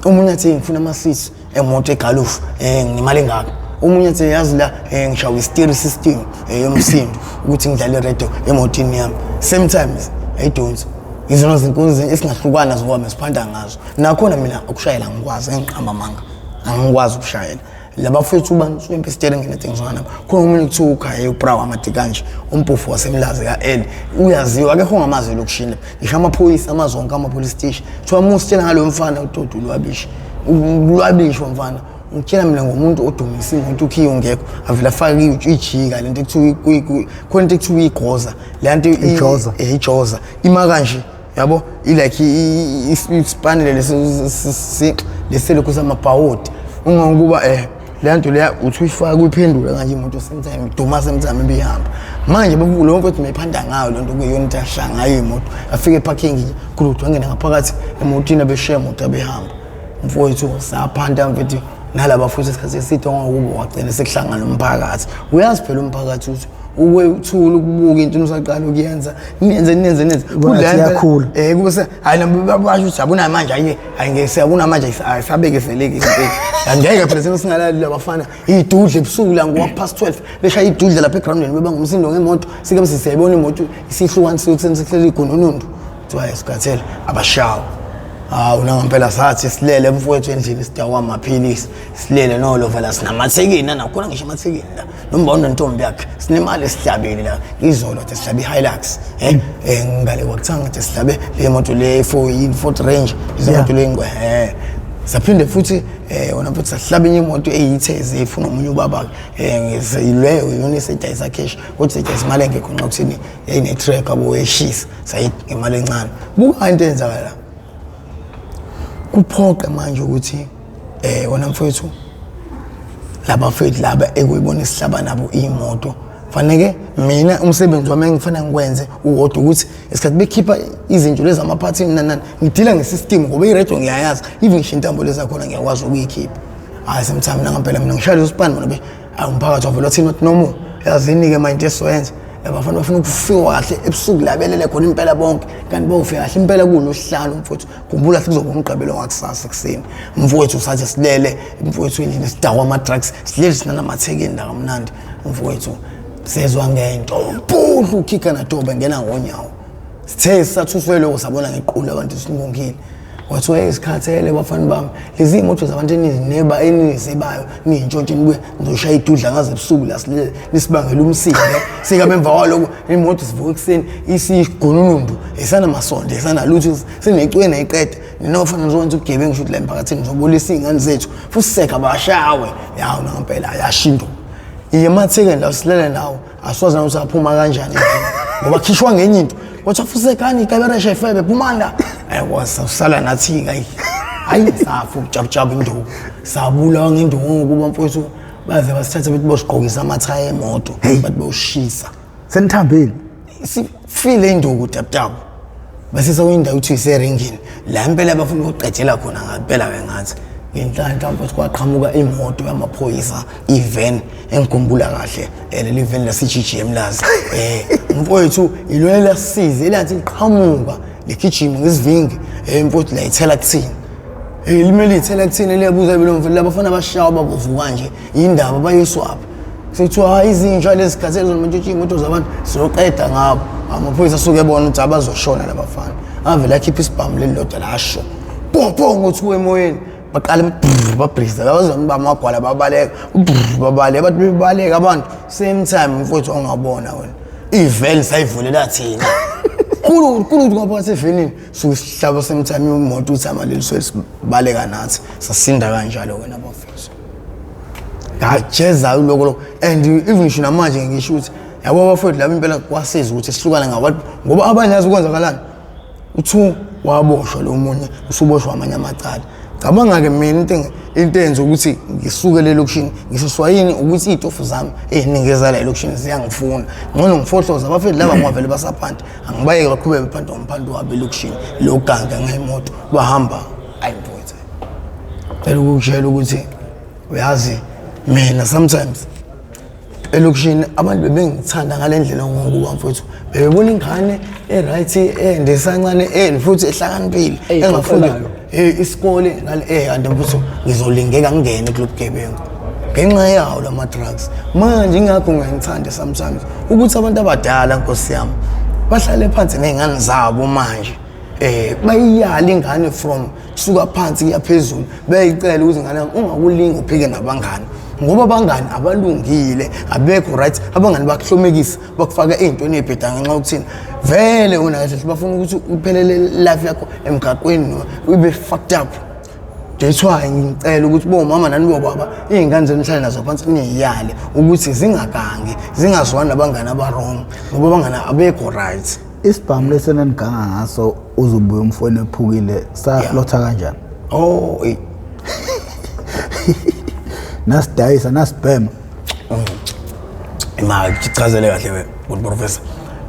Omunye athi ngifuna ama-seats emoto egalufu, nginemali engaka. Omunye athi yazi la ngishawa i-stereo system yomsindo ukuthi ngidlale iradio emotini yami. Same times ayidonsi izona zinkunzi esingahlukana zokuba mesiphanda ngazo. Nakhona mina ukushayela ngikwazi, engiqamba amanga, angikwazi ukushayela. Labafethu bantswempe isiteringi ngithi ngizwana nabo. Khona omunye kuthiwa ukhaye ubrawo amadikanje, umpofu wasemlazi ka-L, uyaziwa, akekho ongamazi elokishini, ngisho amaphoyisa amazi, wonke ama-police station. Kuthiwa uma usitshela ngalo mfana utoto ulwabishi, ulwabishi mfana. Ngitshela mina ngomuntu odumisa imoto ukhiye ungekho, avele afake ijika lento ekuthiwa khona into ekuthiwa igoza, le nto Ijoza. Ijoza ima kanje, yabo, i-like isipanele lesi leselokhu samabhawodi ungangokuba le nto leya uthi uyifake uyiphendule kanje imoto same time iduma, same time ibihamba. Manje lo mfethu mayiphanda ngayo le nto, kuyiyona into ashaya ngayo imoto, afike eparking nje khuluthu, angene ngaphakathi emotini, abeshiya imoto, abehamba. Mfowethu, saphanda mfethu nalaba futhi isikhathi eside, ngokuba wagcina sekuhlangana umphakathi. Uyazi phela umphakathi ukuthi ukwethula ukubuka into usaqala ukuyenza, nenze nenze nenze. Ubona ngathi iyakhula. Kube se hayi nabo basho ukuthi yabona manje, hayi hayi, ngeke siyabona manje, ayisabekezeleki impela, angeke phela sesingalali. Labafana idudle ebusuku la ngo past 12 beshaya idudle lapha egroundini, beba ngumsindo ngemoto, sike bese siyayibona imoto isihlukanisiwe ekuseni, sekuhleli igununundu, kuthiwa sikhathele, abashawa. Hawu, nangempela sathi silele mfowethu endlini, sidakwa amaphilisi, silele nolova sinamathekeni nakhona, ngisho emathekeni la noma unentombi yakhe, sinemali esihlabile la. Izolo kade sihlabe i-Hilux, ngale kwakuthanga kade sihlabe le moto le Ford Ranger, imoto le ngwe, saphinde futhi wona futhi sahlaba enye imoto eyitheze ifuna omunye ubaba, leyo iyona esedayisa cash, kodwa sedayisa imali engekho nxa kuthini, yayine-track abo eshisa, sayi ngemali encane. Buka into eyenzakala la, kuphoqe manje ukuthi wona mfowethu, labafethu laba ekuyibona isihlaba nabo iy'moto, faneke mina umsebenzi wami engifanele ngikwenze uwodwa, ukuthi isikhathi bekhipha izinto lezi amaphathini nani nani, ngidila nge-system ngoba i-radio ngiyayazi, even ngisho intambo lezi zakhona ngiyakwazi ukuyikhipha. Hhayi, sometime nangampela mina ngishaya leso sipani bona hayi, umphakathi wavele wathini, wathi no more, yazini-ke manje into esizoyenza, abafana bafuna ukufika kahle ebusuku la belele khona impela bonke, kanti bawufika kahle impela kuwulosihlanu mfowethu. Khumbula kuzoba umgqibelo wakusasa ekuseni mfowethu, sathi silele mfowethu endlini, sidakwa ama-drugs, silele sinanamathekeni la kamnandi mfowethu, sezwa ngento mpudlu ukhikha nadobe ngena ngonyawo. Sithe sisathuswe lokho, sabona ngequlu abantu silungile, kwathiwa isikhathele bafana bami, lezi iy'moto zabantu enizineba enizibayo niy'ntshontshe, nibuye nizoshaya idudla ngaze ebusuku la, silele nisibangela umsindo. Sikabe emva kwaloko imoto sivuka ekuseni isigununundu, esanamasondo, esanalutho, sinecwena iqeda, ninofana nizokwenza ubugebengu, shuthi la emphakathini nizobolisa iy'ngane zethu futhi seka bashawe yawo. Nangempela yashindo iye emathekeni la silele nawo, asiwazi nokuthi aphuma kanjani endlini, ngoba khishwa ngenye into, kwathiwa fusekani ikaberesha ifebe, phumani la. Ayi, wasala nathi-ke, ayi hayi, safa ubujabujabu induku, sabulawa ngenduku ngokuba mfowethu baze basithathe bethi bosigqokisa amathayi emoto, bathi boshisa. Senithambile. Sifile induku tabutabu, bese sekuyindawo kuthiwa iseringini la impela bafuna ukuqedela khona ngempela-ke. Ngathi ngenhlanhla mfowethu kwaqhamuka imoto yamaphoyisa, i-van engikhumbula kahle, leli van lase-GG eMlazi, mfowethu, ilona lasisize, elathi liqhamuka ligijima ngesivingi, mfowethu, layithela kuthina. Limele ithela kuthina, liyabuza lo mfowethu, labafana bashawa babovu kanje, yindaba bayiswaphi? Sekuthiwa hayi, izinja lezi khathele zona mantshontsha iy'moto zabantu, sizoqeda ngabo. Amaphoyisa asuke ebona ukuthi abazoshona labafana, avele akhipha isibhamu leli lodwa, lasho po po ngothuka emoyeni, baqale babriza bazona bamagwala, babaleka, babaleka, bathi bebaleka abantu same time mfowethu, ongabona wena iveni sayivulela thina kulu kulu ngaphakathi evenini, suke sihlaba same time imoto uthi amaleli sibaleka nathi, sasinda kanjalo wena bafethu. Ngajeza lokho lokho, and even ngisho namanje ngisho ukuthi yabo abafowethu laba impela kwasiza ukuthi sihlukane ngabantu, ngoba abanye yazi ukwenzakalani, uthu waboshwa lo munye, usuboshwa amanye amacala. Cabanga-ke mina into enza ukuthi ngisuke le lokishini ngisuswa yini, ukuthi iy'tofu zami ey'ningi ezala elokishini ziyangifuna, ngcono ngifohloza abafethu laba ngoba vele basaphanti, angibayeke baqhubeke bephanta ngomphanti wabo elokishini loganga ngey'moto bahamba. Ayi mfowethu, cela ukukutshela ukuthi uyazi mina sometimes elokishini abantu bebengithanda ngale ndlela, ngokuba mfowethu bebebona ingane e-right, ende, esancane, and futhi ehlakaniphile, engafundi Eyixoxelayo. Isikole ngale, kanti mfowethu ngizolingeka ngingene kulo bugebengu ngenxa yawo lama-drugs. Manje ingakho ngiyangithanda sometimes ukuthi abantu abadala, nkosi yami, bahlale phansi ney'ngane zabo manje, bayiyala ingane from suka phansi kuya phezulu, beyicela ukuthi ingane yami ungakulingi uphike nabangani, ngoba abangani abalungile, abekho right, abangani bakuhlomekisa, bakufaka ey'ntweni ey'bhedayo ngenxa yokuthini vele wena kahle bafuna ukuthi uphelele life yakho emgaqweni noma ube fucked up. That's why ngicela ukuthi bomama nani bobaba iy'ngane zenu nihlale nazo phansi niyiyale ukuthi zingagangi, zingazwani nabangani aba-wrong, ngoba abangani abekho right. Isibhamu lesi enaniganga ngaso uzobuya umfowenu ephukile saflotha kanjani? Oh, Nasidayisa nasibhema. Ima ngichazele kahle wena, good professor.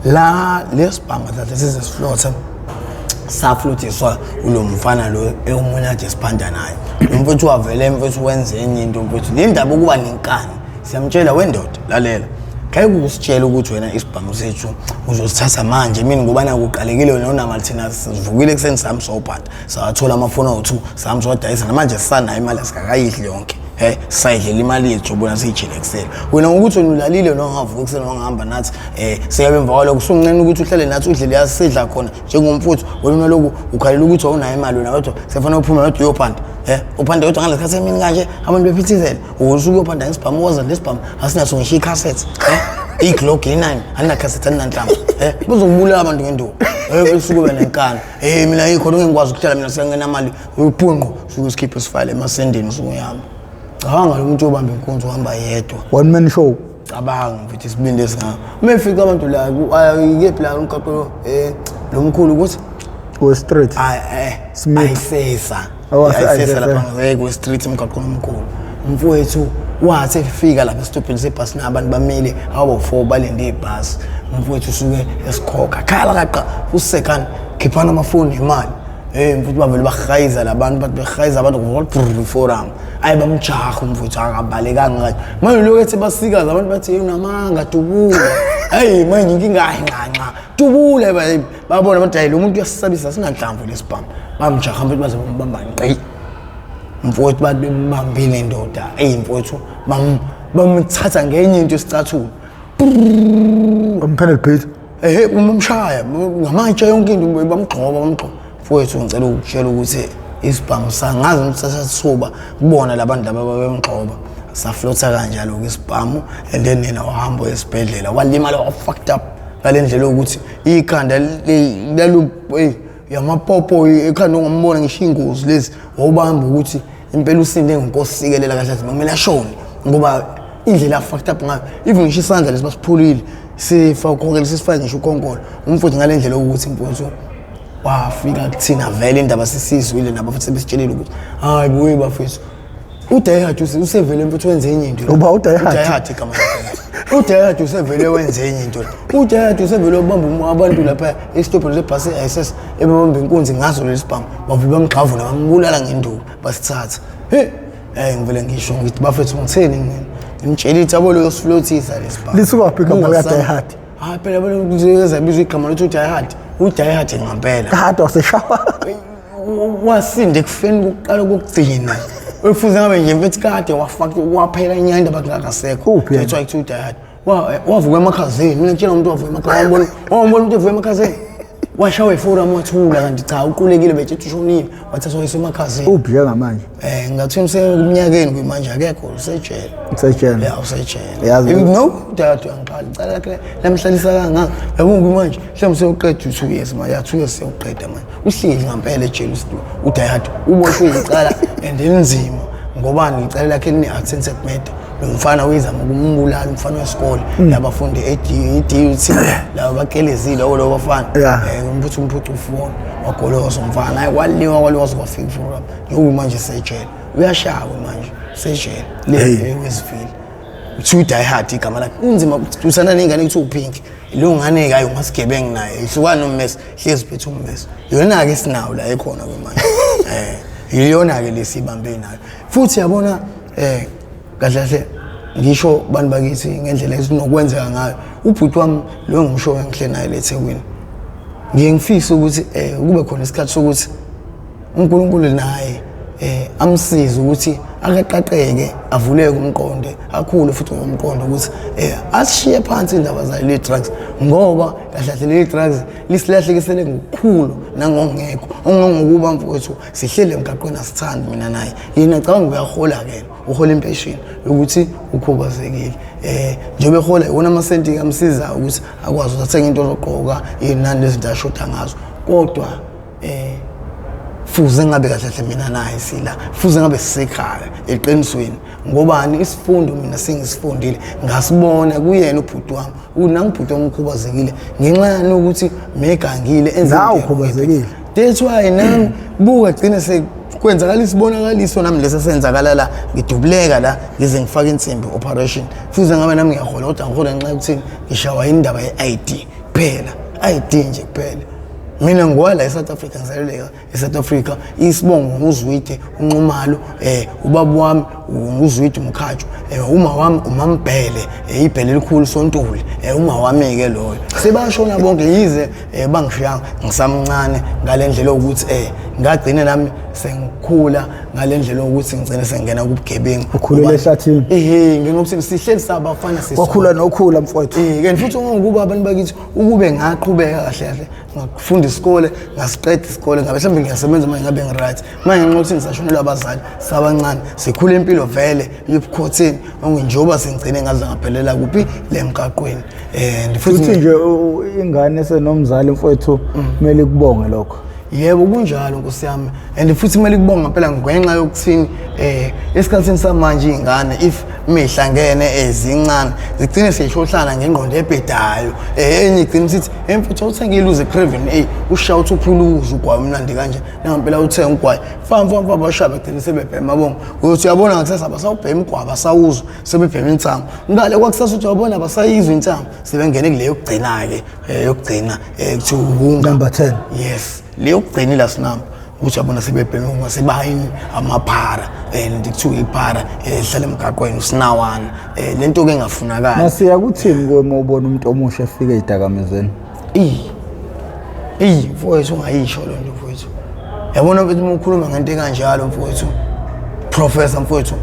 La lesibhamu kahle size siflotha saflothiswa ulo mfana lo omunye ade siphanda naye. Lo mfethu wavele mfethu wenze enye into mfethu. Le ndaba ukuba nenkani siyamtshela wendoda lalela. Ngeke usitshele ukuthi wena isibhamu sethu uzosithatha manje mina ngoba nakuqalekile wena unamali, thina sivukile ekuseni sami sawuphanda sawathola amafoni awu-2 sami sawadayisa, namanje sisanayo imali asikakayidli yonke. He, sayidlela imali yethu ubona siyijile ekuseni. Wena ngokuthi wena ulalile noma ungavuka ekuseni wangahamba nathi, sekabe emva kwalokho usunqena ukuthi uhlale nathi udle leya sidla khona njengomfuthu. Wena unaloku ukhalela ukuthi awunayo imali wena wedwa, sekufanele uphume wedwa uyophanda. Uphanda wedwa ngalesikhathi emini kanje abantu bephithizela, usuke uyophanda ngesibhamu, woza lesibhamu asinaso ngisho ikhasethi. I-Glock i-9 alinakhasethi alinanhlamvu. Bazokubulala abantu ngenduku. Usuke ube nenkani. Mina yikho ngeke ngikwazi ukuhlala mina sengingenamali. Uphunqo usuke usikhiphe sifile emasendeni usuke uyahamba. Cabanga lo muntu obamba inkunzi uhamba yedwa. One man show. Cabanga mfethu isibindi esingaka. Uma efika abantu la kephi la umgaqo lo mkhulu ukuthi West Street. Smith. Ayisesa. Oh, Ayisesa Ayisesa. lapha ngeke Street umgaqo omkhulu. Mfowethu wathi efika lapha esitobhini sebhasi nabantu bamile abo 4 balinde ibhasi. Mfowethu usuke esikhokha khala kaqa usekana khiphana amafoni imali. Mfowethu bavele bahayiza labantu, bathi behayiza abantu ngoba forum. Ayi bamjaha umfowethu akabalekanga kanje. Manje lokho ethi basikaza abantu bathi hey unamanga dubula. Hey manje inkinga hayi nxa nxa. Dubula babona abantu hayi lo muntu uyasisabisa singanhlamvu lesibhamu. Bamjaha mfowethu baze bambamba ngqi. Mfowethu bathi bembambile indoda. Hey mfowethu bamthatha ngenye into esicathulo. Bamphela beat. Umshaya ngamatshe yonke into bamgxoba bamgxoba. Mfowethu ngicela ukukutshela ukuthi isibhamu sangazi ukuthi sasithuba kubona labantu laba babemgxoba. Saflotha kanjalo ke isibhamu and then yena wahamba esibhedlela walimala wa fucked up ngale ndlela yokuthi ikhanda lalo yamapopo ekhanda ongambona ngisho ingozi lezi wawubamba ukuthi impela usinde ngenkosi sikelela kahle kahle kumele ashone ngoba indlela fucked up ngayo even ngisho isandla lesi basiphulile sifa ukhonkela sisifake ngisho ukhonkolo umfuthu ngale ndlela yokuthi mfuthu wafika kuthina vele indaba sisizwile nabo futhi sebesitshelile ukuthi hayi buye bafethu uDayihard usevele mfuthu wenze enye into. Uba uDayihard? uDayihard igama lakhe. uDayihard usevele wenze enye into. uDayihard usevele wabamba abantu lapha esitobhini sebhasi e-ISS ebebamba inkunzi ngaso lesi bhamu bavele bamgxavuna bambulala ngenduku basithatha. Hey, ngivele ngisho ngithi bafethu ngitheni mina? Ngimtshela ithi yabo loyo siflothisa lesi bhamu. Lisuka phi igama likaDayihard? Hayi phela yabo lezabizwa igama lokuthi uDayihard. uDayihard ngempela. Kade waseshawa. Wasinda ekufeni kokuqala kokugcina. Ufuze ngabe nje mfethu kade wafaka waphela inyanda bathi ngakasekho. Uphi yena? That's why kuthiwa uDayihard. Wavuka emakhazeni. Mina ngitshela umuntu wavuka emakhazeni. Wambona umuntu evuka emakhazeni. Washawa iforum wathula kanti cha uqulekile betshe ushonile wathathwa wayiswa emakhazeni. Uphi njengamanje? Ngathi useminyakeni kuyimanje akekho usejele. Usejele. Ya usejele. Yazi No, uDayihard uyangiqala. Icala lakhe lamhlalisa kangaka. Yabo kumanje mhlawumbe usewuqeda u2 years manje, ya 2 years sewuqeda manje. Uhleli ngempela ejele uDayihard uboshwe icala and elinzima ngoba icala lakhe line attempted murder. Lo mfana uyizama ukumbulala umfana wesikole labafundi e-DUT laba bakelezile lo bafana. Umphuthi umphucu ufoni wagoloza umfana. Hayi kwaliwa kwaliwa kwafika iforum. Njengoba manje sejele. Uyashawa manje sejele le eWestville. Kuthiwa uDayihard igama lakhe. Kunzima usana nengane kuthiwa uPink. Leyo ngane ke ungasigebengu naye. Ihlukana nommese, hlezi phethe ummese. Yona ke sinawo la ekhona ke manje. Iyona ke lesibambe nayo. Futhi yabona kahle kahle ngisho bantu bakithi ngendlela esinokwenzeka ngayo. Ubhuti wami lo ngisho ngihle naye leThekwini. Ngiye ngifise ukuthi kube khona isikhathi sokuthi uNkulunkulu naye amsize ukuthi akaqaqeke avuleke umqondo akhule futhi ngomqondo ukuthi asishiye phansi indaba zayo le drugs ngoba kahle kahle le drugs lisilahlekisele ngokukhulu nangongekho ongangokuba mfowethu sihlele emgaqweni asithandi mina naye yena cabanga uyahola ke uhola impesheni ukuthi ukhubazekile njengoba ehola iwona amasenti amsiza ukuthi akwazi ukuthenga into zogqoka inani lezinto ashoda ngazo kodwa Fuze ngabe kahle kahle mina naye sila, fuze ngabe sisekhaya eqinisweni. Ngobani isifundo mina sengisifundile ngasibona kuyena ubhuti wami, unangibhuti wami ukhubazekile ngenxa yani ukuthi megangile enze Nawe ukhubazekile. That's why nami buka gcine sekwenzakala isibonakaliso nami lesi senzakala la, ngidubuleka la ngize ngifake insimbi operation. Fuze ngabe nami ngiyahola, kodwa ngihola ngenxa yokuthi ngishawa indaba ye-ID kuphela, ID nje kuphela. Mina ngiwala eSouth Africa, ngizaleleka eSouth Africa. Isibongo nguZwide uNxumalo, ubaba wami nguZwide uMkhatshwa, uma wami uMambhele, ibhele elikhulu Sontuli, uma wami ke loyo. Sebashona bonke yize bangishiyanga ngisamncane ngalendlela ukuthi ngagcina nami sengikhula ngalendlela ukuthi ngigcine sengena kubugebengu. Ukhulele ehlathini. Ehhe, ngenokuthi sihleli sabafana sisonke. Wakhula nokhula mfowethu. Kanti futhi ngokuba abantu bakithi ukube ngaqhubeka kahle kahle ngafunda isikole ngasiqeda isikole ngabe mhlawumbe ngiyasebenza manje ngabe ngi-right. Manje ngenxa yokuthi ngisashonelwa abazali sabancane sikhula impilo vele yobukhotheni njengoba sengigcine ngaze ngaphelela kuphi le mgaqweni. And futhi nje ingane esenomzali mfowethu kumele ikubonge lokho. Yebo kunjalo Nkosi yami, and futhi kumele ikubonge ngempela ngenxa yokuthini esikhathini samanje iy'ngane if mihlangene ezincane zigcine seyishohlana ngengqondo ebhedayo. Enye igcine isithi emfuthu awuthenge iluze Craven A ushaya uthi uphuluze ugwayi umnandi kanje, nangempela uthenga ugwayi fam fam fam bashaya bagcine sebebhema bonke. Uyothi uyabona ngakusasa abasawubhema ugwayi, abasawuzwa sebebhema insangu. Ngale kwakusasa uthi uyabona abasayizwa insangu, sebengene kule yokugcina-ke, yokugcina kuthiwa uwunga. Number 10. Yes, le yokugcina ila number ukuthi yabona sebebhema uma sebayini amaphara, and kuthiwa iphara ehlala emgaqweni usinawana, lento ke engafunakali. Nasiya kuthini kuwe uma ubona umuntu omusha efika ezidakamizweni? Eyi mfowethu ungayisho lo nto mfowethu. Yabona mfethu uma ukhuluma ngento ekanjalo mfowethu, professor mfowethu,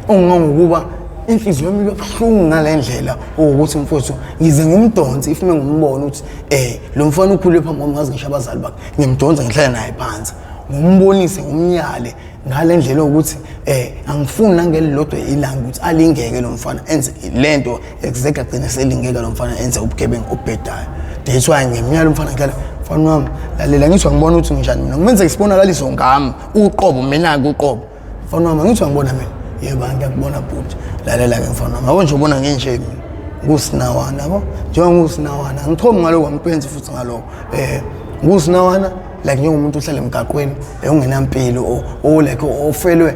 ungangokuba inhliziyo yami iba buhlungu ngale ndlela ukuthi mfowethu ngize ngimdonse if mengimbona ukuthi lo mfana ukhule phambi kwami ngazi ngisho abazali bakhe, ngimdonsa ngihlale naye phansi ngimbonise ngimnyale ngale ndlela yokuthi angifuni nangelilodwa ilanga ukuthi alingeke lo mfana enze lento exactly agcine selingeka lo mfana enze ubugebengu obhedayo. That's why ngimnyala umfana ngihlala, mfana wami lalela, ngithi angibona ukuthi nginjani mina, ngimenze isibonakaliso ngami uqobo, mina-ke uqobo. Mfana wami ngithi angibona mina, yebo ngiyakubona bhuti, lalela-ke mfana wami, yabo nje ubona nginje mina ngusinawana yabo, njengoba ngusinawana angichomi ngaloko, angikwenzi futhi ngaloko. Ngusinawana like njengomuntu ohlala emgaqweni ongenampilo o like ofelwe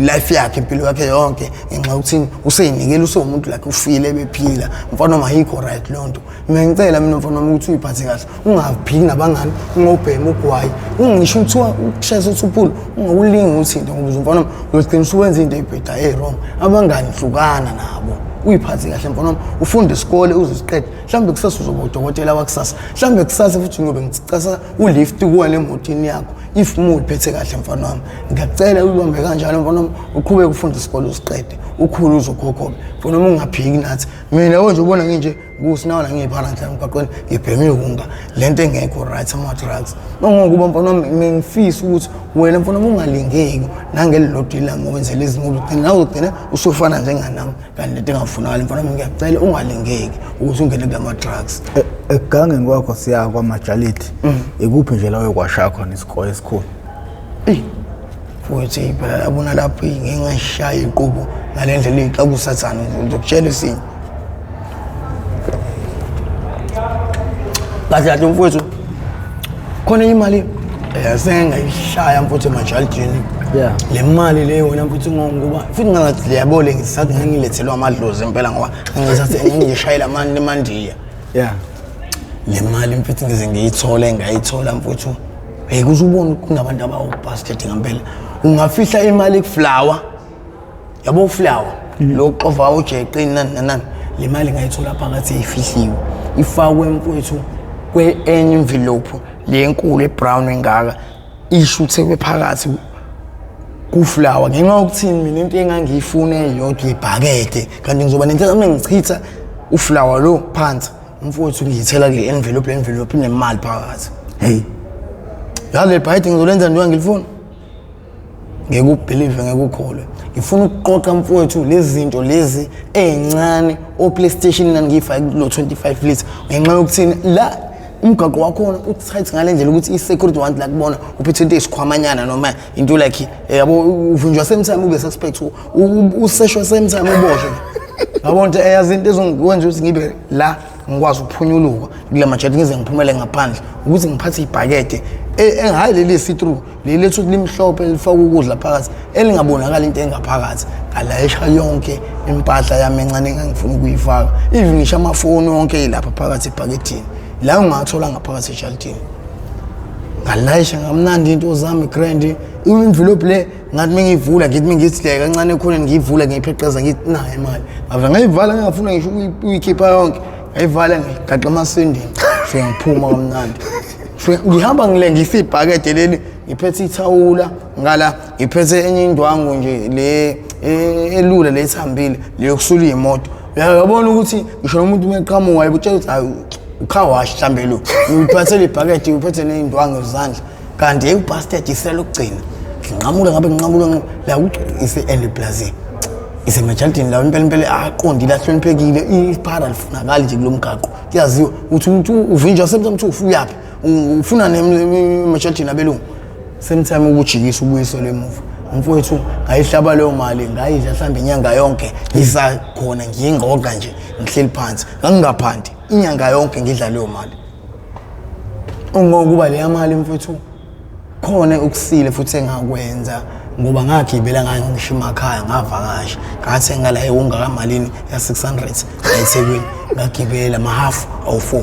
life yakhe impilo yakhe yonke ngenxa yokuthi useyinikela usewumuntu like ufile bephila. Mfana wami ayikho right leyo nto. Mina ngicela mina mfana wami ukuthi uyiphathe kahle, ungaphiki nabangani, ungobhema ugwayi, ungisho kuthiwa ukushayisa uthuphulo ungakulingi uthinte ngoba mfana wami uzogcina usuwenza into ebhedayo e-wrong. Abangani hlukana nabo, uyiphathe kahle mfana wami, ufunde isikole uze usiqede. Mhlawumbe kusasa uzoba udokotela wakusasa, mhlawumbe kusasa futhi ngiyobe ngicasa ulift kuwena emotini yakho if uma uyiphethe kahle mfana wami. Ngiyacela uyibambe kanjalo mfana wami, uqhubeke ufunde isikole usiqede, ukhule uzokhokhobe mfana wami, ungaphiki nathi. Mina yabo nje ubona nginje kusinawana ngiyiphara ngihlala emgaqweni ngibheme iwunga lento engekho right ama-drugs. Nongokuba mfana wami ngifisa ukuthi wena mfana wami ungalingeki nangelilodwa ilanga wenzele izinto ugcine nawe ugcine usufana njenganami, kanti lento engafunakali mfana wami ngiyacela ungalingeki ukuthi ungene kulama-drugs. Ekugangeni kwakho siya kwamajalidi, ikuphi nje la oyokwashaya khona isikole esikhulu? Eyi futhi phela yabona lapho ngike ngashaya iqhubu ngale ndlela iy'xaku usathane, ngizokutshela esinye. Kahle kahle mfowethu khona imali sengayishaya mfowethu emajalidini. Le mali le wena mfowethu ngokuba futhi ngathi yabo le ngisathi ngangilethelwa amadlozi impela ngoba ngisathi ngishayela amani emandiya. Le mali mfowethu ngize ngiyithole ngayithola mfowethu. Hey kuze ubone kunabantu abawubastard ngempela. Ungafihla imali kuflower. Yabo uflower lo xova ujeqini nani nani. Le mali ngayithola phakathi ifihliwe. Ifakwe mfowethu kwe envelope le enkulu ebrown engaka ishuthekwe phakathi kuflower ngenxa yokuthi mina into engangiyifuna eyodwa ibhakede kanti ngizoba nento uma ngichitha uflower lo phansi mfowethu ngiyithela kule envelope, le envelope inemali phakathi. Hey yale bhakede ngizolenza njengoba ngilifuna, ngeke ubelieve, ngeke ukholwe. Ngifuna ukuqoqa mfowethu lezi zinto lezi ey'ncane o-PlayStation nani ngiyifake kulo 25 litre ngenxa yokuthini la Umgaqo wakhona u-tight ngale ndlela ukuthi i-security want la kubona uphethe into eyisikhwamanyana noma into like yabo, uvinjwa same time ube suspect, useshwe same time uboshwe. Yabona ukuthi eyazi into ezongikwenza ukuthi ngibe la ngikwazi ukuphunyuluka kula majeti ngize ngiphumele ngaphandle ukuthi ngiphathe ibhakede hhayi leli see-through, leli lethu limhlophe lifaka ukudla phakathi elingabonakali into engaphakathi. Ngalayisha yonke impahla yami encane engangifuna ukuyifaka, even ngisho amafoni wonke lapha phakathi ebhakethini la ungathola ngaphakathi ejardini. Ngalayisha ngamnandi into zami grand. I-envelope le ngathi mengiyivula, ngithi mengithi le kancane ekhoneni ngiyivula, ngiyipheqeza, ngithi nayo imali. Ngavele ngayivala, ngingafuna ngisho ukuyikhipha yonke, ngayivala ngayigaxa emasendeni. Fike ngiphuma kamnandi. Fike ngihamba ngilengisa ibhakede leli, ngiphethe ithawula ngala, ngiphethe enye indwangu nje le elula le ethambile le yokusula iy'moto. Uyabona ukuthi ngisho nomuntu uma eqhamuka ayibutshela ukuthi hayi u-car wash mhlambe lo, ngiphathele ibhakede, ngiphethe ney'ndwangu ezandla, kanti hey ubastard isela lokugcina. Nginqamula ngabe nginqamula la ise-Early Plaza isemajardini lawo impela impela aqondile ahloniphekile, iphara lifunakali nje kulo mgaqo. Kuyaziwa ukuthi umuntu uvinjwa same time uthi uyaphi, ufuna emajardini abelungu, same time ukujikisa ubuyiselwe emuva. Mfowethu, ngayihlaba leyo mali, ngayidla mhlawumbe inyanga yonke ngisakhona ngiyingqoqa nje ngihleli phansi, ngangingaphanti inyanga yonke ngidla leyo mali. Ungokuba leya mali mfowethu khona ukusile futhi engakwenza ngoba ngagibela ngangisho emakhaya ngavakasha, ngathenga la ewungakamalini ya-600 la eThekwini, ngagibela amahafu awu-4,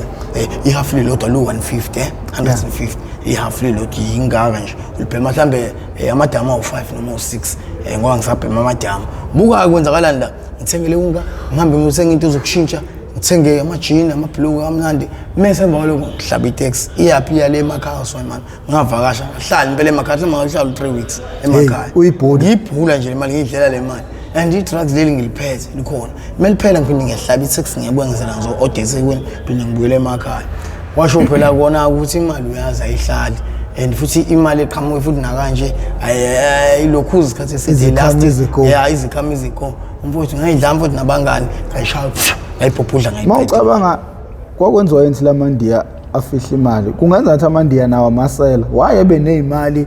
ihafu lilodwa lu-150, 150 ihafu lilodwa, yingaka nje ulibhema mhlambe amadamu awu-5 noma awu-6, ngoba ngisabhema amadamu. Buka kwenzakalani la, ngithengele unga, ngihambe ngiyothenga into zokushintsha, ngithenge amajini amabhuluku amnandi, mese emva kwaloko ngihlaba iteksi iyaphi, iya le emakhaya. So mani ngavakasha, ngahlala impela emakhaya mhlawumbe ngahlala u-3 weeks emakhaya. Uyibhula. Ngiyibhula nje le mali, ngiyidlela le mali, and i-drugs leli ngiliphethe likhona, kumele liphela ngiphinde ngiyahlaba i-taxi, ngiyabuya ngizela ngizo-oda eThekwini, phinde ngibuyele emakhaya. Kwasho phela kona ukuthi imali uyazi ayihlali, and futhi imali eqhamuke futhi nakanje ayilokhuza isikhathi eside. Izikhama iziko. Ya, izikhama iziko mfowethu, ngayidla mfowethu nabangani, ngayishaya ngayibhubhudla Uma ngayiqeda. Ucabanga kwakwenziwa yini la mandiya afihla imali? Kungenza ngathi amandiya nawo amasela wayebe ney'mali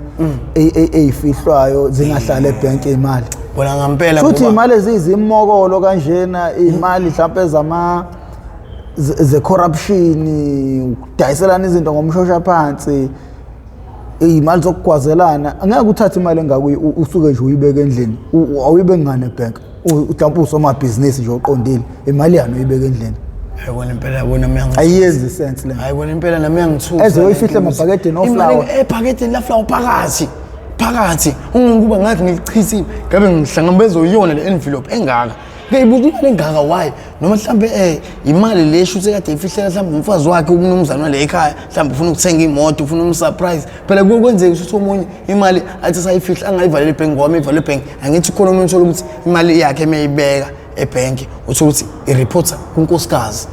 ey'fihlwayo zingahlali ebhenki iy'mali. Bona ngampela Futhi iy'mali eziyizimokolo kanjena, iy'mali mhlawumpe zama ze-corruption, ukudayiselana izinto ngomshosha phansi, iy'mali zokugwazelana. Angeke uthathe imali engako usuke nje uyibeke endlini, awuyibeki ngane ebhenki. Mhlawumpe usomabhizinisi nje oqondile, imali yani uyibeke endlini? Ayibona impela, yabona mina. Ayiyenzi sense le. Ayibona impela, nami yangithusa. Eze uyifihle emabhakedeni oflour. Ebhakedeni la-flour phakathi phakathi, ungokuba ngathi ngilichithile ngabe ngihlangabeza uyona le envelope engaka. Ngiyayibuza imali engaka why, noma mhlambe imali le shuthi kade ifihlela mhlambe umfazi wakhe umnumzane wale ekhaya, mhlambe ufuna ukuthenga imoto, ufuna umsurprise. Phela kuye kwenzeka ukuthi omunye imali athi sayifihla angayivaleli ebhenki, ngoba mayivale ebhenki angithi khona omunye uthola ukuthi imali yakhe emeyibeka ebhenki uthola ukuthi ireporta kunkosikazi.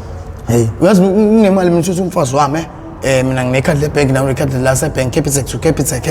Hey. Uyazi kunemali mina uthi umfazi wami mina nginekhadi lebhenki nawe unekhadi lasebhenki, Capitec to Capitec.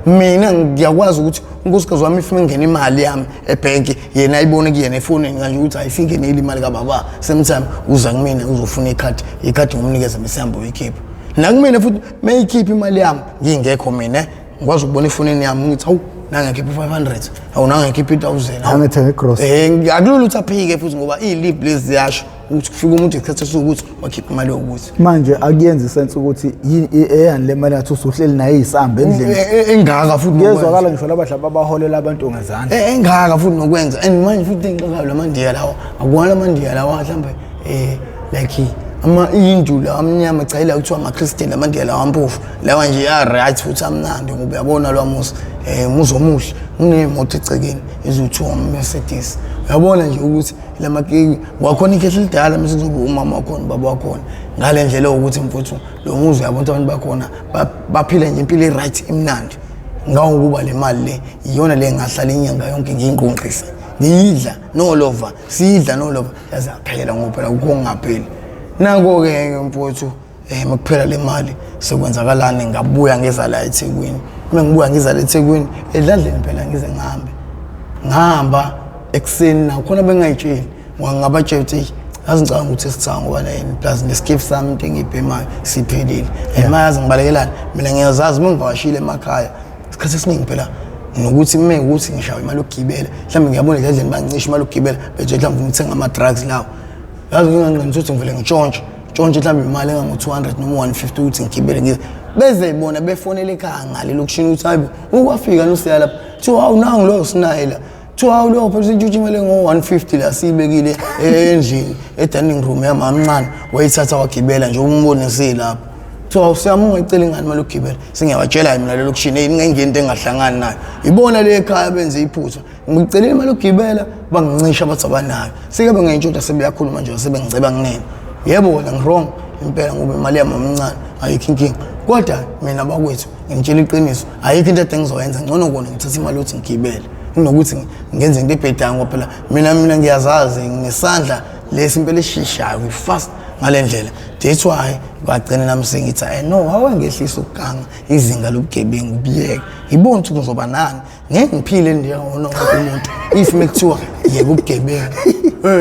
Mina ngiyakwazi ukuthi unkosikazi wami if ingena imali yami ebhenki yena ayibone kuyena efonini kanje ukuthi ayisingenile imali kababa, same time uza kumina uzofuna ikhadi, ikhadi ngomnikeza bese hamba uyikhipha. Nakumina futhi meyikhipha imali yami ngingekho mina ngikwazi ukubona efonini yami ngithi hawu nangakhipha u-500, hawu nangakhipha i-1000. Angithenga igrocery. Akulula ukuthi aphike futhi ngoba iy'liphu lezi ziyasho ukuthi kufika umuntu isikhathi esukuthi wakhipha imali yokuthi. Manje akuyenzi sense ukuthi eyani le mali ngathi usuhleli nayo iyisamba endlini. Engaka futhi nokwenza. Kuyezwakala ngisho labadla abaholela abantu ngezandla. Engaka futhi nokwenza, and manje futhi engixakayo la mandiya lawa akuwona amandiya lawa mhlawumbe like ama indu lawa amnyama, cha, ila kuthiwa ama-Christian, amandiya lawa ampofu lawa nje a-right futhi amnandi ngoba uyabona lwa muzi, umuzi omuhle uney'moto egcekeni eziwu-two ama-Mercedes. Uyabona nje ukuthi lamakiki wakhona ikhehla elidala mase kuzoba umama wakhona, ubaba wakhona, ngale ndlela yokuthi mfuthu lo muzi uyabona ukuthi abantu bakhona baphila nje impilo e-right imnandi. Ngawukuba le mali le iyona le ngahlala inyanga yonke ngiyinqonqisa ngiyidla nolova, siyidla nolova yaze yaphela ngoba phela kukho okungapheli. Nako-ke mfowethu makuphela le mali sekwenzakalani, ngabuya ngeza la eThekwini. Uma ngibuya ngiza la eThekwini edladleni phela ngize ngihambe ngihamba ekuseni nakhona bengayitsheli ngabatshela ukuthi Yazi ngicabanga ukuthi esithanga ngoba nayini plus neskiff sami into engiyibhemayo siphelile. And mayazi ngibalekelani mina, ngiyazazi uma ngivakashile emakhaya isikhathi esiningi phela nokuthi uma ukuthi ngishawa imali yokugibela, mhlawumbe ngiyabona edladleni bancisha imali yokugibela, bethe mhlawumbe ngithenga ama-drugs lawo. Yazi nginganqeni ukuthi ngivele ngitshontshe tshontshe mhlawumbe imali engango-200 noma 150 ukuthi ngigibele ngize beze bona befonele ekhaya ngale lokishini ukuthi hayi bo, ukwafika nosiya lapha, kuthiwa hawu, nangu loyo sinaye la, kuthiwa hawu, loyo phela sintshontshe imali engo-150 la siyibekile endlini e-dining room yamama mncane, wayithatha wagibela nje umbone silapho. Kuthiwa awusiyami, ungayicela ingane imali yokugibela. Sengiyabatshela mina lelo lokishini, hey, ningengeni into engahlangani nayo, ibona le ekhaya benze iphutha. Ngicelile imali yokugibela, bangincisha, bathi abanayo. Sike bengayintshontsha, sebeyakhuluma nje, sebengiceba kunene. Yebo kona ngi-wrong impela ngoba imali yami omncane, ayikho inkinga, kodwa mina bakwethu ngimtshela iqiniso, ayikho into ade ngizoyenza ngcono kona ngithathe imali yokuthi ngigibele kunokuthi ngenze into ebhedayo, ngoba phela mina ngiyazazi, nginesandla lesi impela eshishayo, ngi-fast ngale ndlela. That's why kwagcina nami sengithi no, awangehlisa ukuganga, izinga lobugebengu buyeke, ngibone ukuthi ngizoba nani, ngeke ngiphile njengona wonke umuntu if mekuthiwa yeka ubugebengu.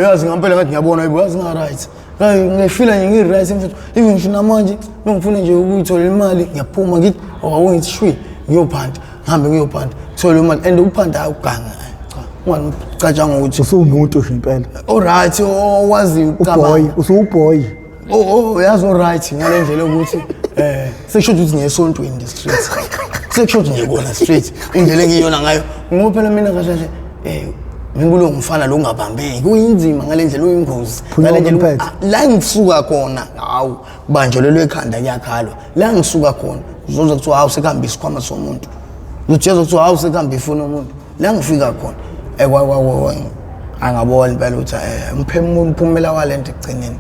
Yazi ngampela ngathi ngiyabona, yebo, yazi nga-right. Hayi, ngiyafila nje ngi-right mfethu, even ngisho namanje bengifuna nje ukuyitholela imali, ngiyaphuma ngithi oh, ngithi shwi ngiyophanda, ngihambe ngiyophanda, ngithole imali. And ukuphanda ayukuganga, cha, ungacatshanga ukuthi usuwumuntu nje impela. Alright, owaziyo uboy ukucabanga. Usuwuboy. Oh, yazi, alright ngale ndlela yokuthi sekusho ukuthi ngiyesontweni nje straight, sekusho ukuthi nje kona straight indlela engiyona ngayo, ngoba phela mina kahle kahle ngikulo mfana lo ungabambeki, kuyinzima ngale ndlela, uyingozi Phunyuka ngale ndlela. umphethe. Ah, la ngisuka khona, hawu, kubanjelelwe ekhanda, kuyakhalwa la ngisuka khona. Uzozwa kuthiwa hawu, sekuhambe isikhwama somuntu, uzotshezwa kuthiwa hawu, sekuhambe ifoni yomuntu la ngifika khona. Angabona impela ukuthi umphumela walento ekugcineni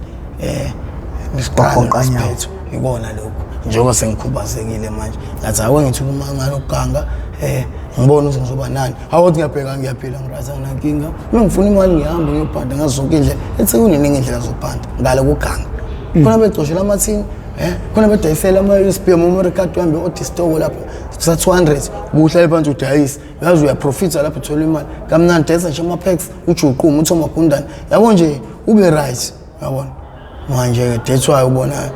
nesiqalo Wagoqa nyawo. nesiphetho ikona lokhu, njengoba sengikhubazekile manje. Ngathi awe ngithi uma ngane ukuganga ngibone ukuthi ngizoba nani. Hawu, ngiyabheka, ngiyaphila, ngi-right, anginankinga. Uma ngifuna imali ngihamba ngiyobhanda ngazo zonke indlela. EThekwini iningi indlela zobhanda ngale kuganga, khona becoshela amathini, khona bedayisela ama-USB, ama-memory card, uhambe odistoko lapho sa 200 ubuhlale phansi udayise. Yazi uyaprofitha lapho, uthola imali kamnandi. Dayisa nje ama-packs, ujuquma uthi amagundane, yabo nje, ube right, yabona. Manje-ke that's why ubona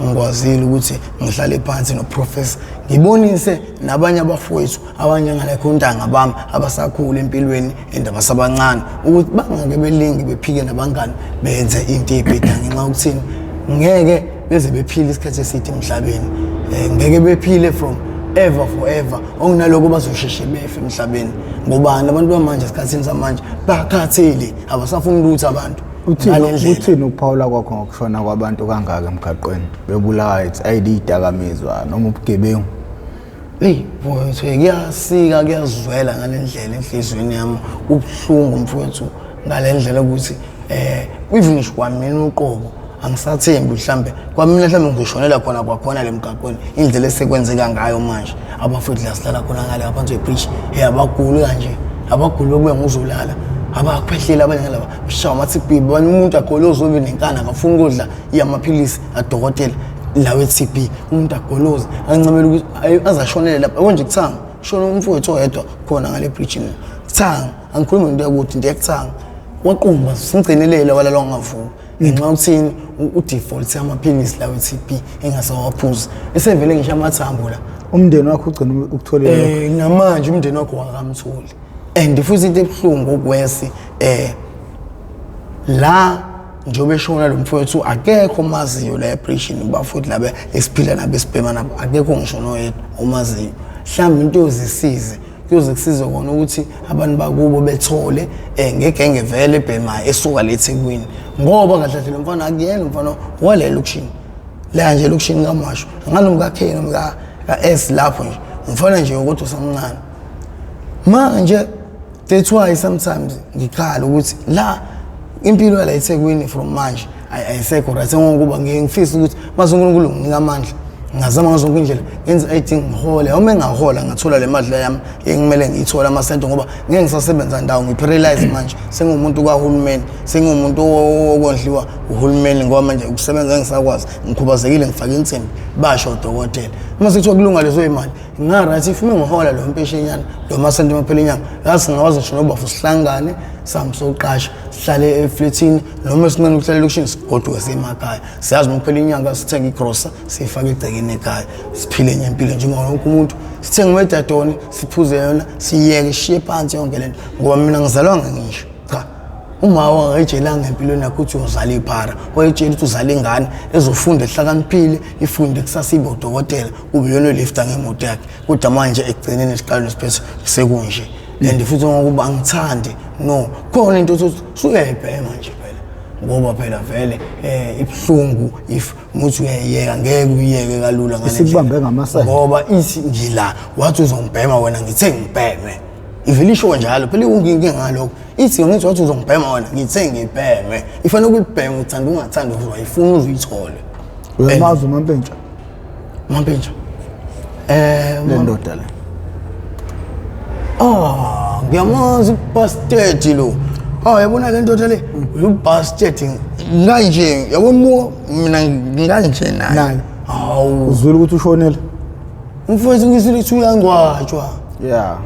ngikwazile ukuthi ngihlale phansi noprofessor, ngibonise nabanye abafowethu abanjengalekho ontanga bami abasakhula empilweni and abasabancane ukuthi bangake belinge bephike nabangani benze into ebheda, ngenxa yokuthini? Ngeke beze bephile isikhathi eside emhlabeni, ngeke bephile from ever forever, okunalokho bazosheshe befe emhlabeni. Ngobani? Abantu bamanje, esikhathini samanje bakhathele, abasafuni lutho abantu. Uthini Ngale ndlela. Uthini ukuphawula kwakho ngokushona kwabantu kangaka emgaqweni bebulawa it's ID, idakamizwa noma ubugebengu? Eyi mfowethu, kuyasika, kuyazwela ngale ndlela enhliziyweni yami, kubuhlungu mfowethu ngale ndlela ukuthi even ngisho kwamina uqobo angisathembi, mhlambe kwamina mhlambe ngizoshonela khona kwakhona le mgaqweni, indlela esekwenzeka ngayo manje. Abafowethu la sihlala khona ngale ngaphansi kwebridge, abaguli kanje, abaguli bekuya nguzolala, abakhwehlela abanye ngalaba bashawa ama-TB, abanye umuntu agoloze obe nenkani, akafuni ukudla amaphilisi adokotela lawo e-TB, umuntu agoloze ancamela ukuthi azashonele lapha. Yabo nje kuthanga shona umfowethu oyedwa khona ngale bridge-ini kuthanga, angikhulumi ngento yakuthi, into yakuthanga waqumba, simgcinelele walala wangavuka ngenxa yokuthini? U-default amaphilisi lawo e-TB engasawaphuzi, esevele ngisho amathambo la. Umndeni wakho ugcina ukutholile lokho? Namanje umndeni wakho wakamtholi. And futhi into ebuhlungu okwesi la njengoba eshona lo mfowethu, akekho omaziyo la eoperation bafuthi laba esiphila nabo, esibhema nabo, akekho ngisho noyedwa omaziyo. Mhlawumbe into yozisize kuyoze kusize kona ukuthi abantu bakubo bethole ngegenge vele ebhemayo esuka le eThekwini, ngoba kahle kahle lo mfana akuyena umfana wale lokishini la nje, elokishini kaMashu, anganoma ka-K noma ka-S lapho nje, umfana nje ukuthi usamncane manje. That's why sometimes ngikhala ukuthi la impilo yala eThekwini from manje ayisekho right, ngokuba ngiye ngifisa ukuthi mase uNkulunkulu nginika amandla, ngazama ngazo zonke indlela ngenze i-ID, ngihole. Uma engahola ngathola le mali yami engimele ngiyithole, amasento, ngoba ngeke ngisasebenza ndawo, ngi-paralyze manje, sengumuntu kahulumeni, sengumuntu okondliwa uhulumeni, ngoba manje ukusebenza engisakwazi, ngikhubazekile, ngifake insimbi, basho udokotela. Uma sekuthiwa kulunga lezo imali Nga-right if uma ngihola lo mpeshenyana lo masenti maphela inyanga, yazi singakwazi ngisho nobafu sihlangane sihambe soqasha sihlale efletini noma sincane ukuhlala elokishini sigoduke siye emakhaya. Siyazi uma kuphela inyanga sithenge igrosa siyifake egcekeni ekhaya, siphile enye impilo njengoba wonke umuntu. Sithenge umedadoni siphuze yona, siyeke sishiye phansi yonke lento, ngoba mina ngizalwanga ngisho cha. Uma wangayitshelanga empilweni yakho ukuthi uyozala iphara, wayetshela ukuthi uzala ingane ezofunda ehlakaniphile, ifunde kusasa ibe udokotela, kube yona olifta ngemoto yakhe. Kodwa manje ekugcineni isiqalo nesiphetho sekunje. And futhi ngokuba angithandi, no, khona into othi usuyayibhema nje phela, ngoba phela vele ibuhlungu if umuthi uyayiyeka, ngeke uyiyeke kalula ngale ndlela. Isikubambe ngamasende. Ngoba ithi ngila wathi uzongibhema wena, ngithe ngibheme. Ivele isho njalo phela, iwunginke ngalokho. Ithi ngithi wathi uzongibhema wena, ngithe ngibheme. Ifanele ukuyibhema, uthanda ungathandi, uzayifuna uzuyithole. Uyamazi uMampintsha? Mampintsha. Le ndoda le. Ah, ngiyamazi ubastard lo. Ah, yabona le ndoda le, ubastard nganje, yabona mina nganje naye. Naye. Hawu. Uzwile ukuthi ushonile? Mfowethu ngisile ukuthi uyangcwatshwa. Yeah.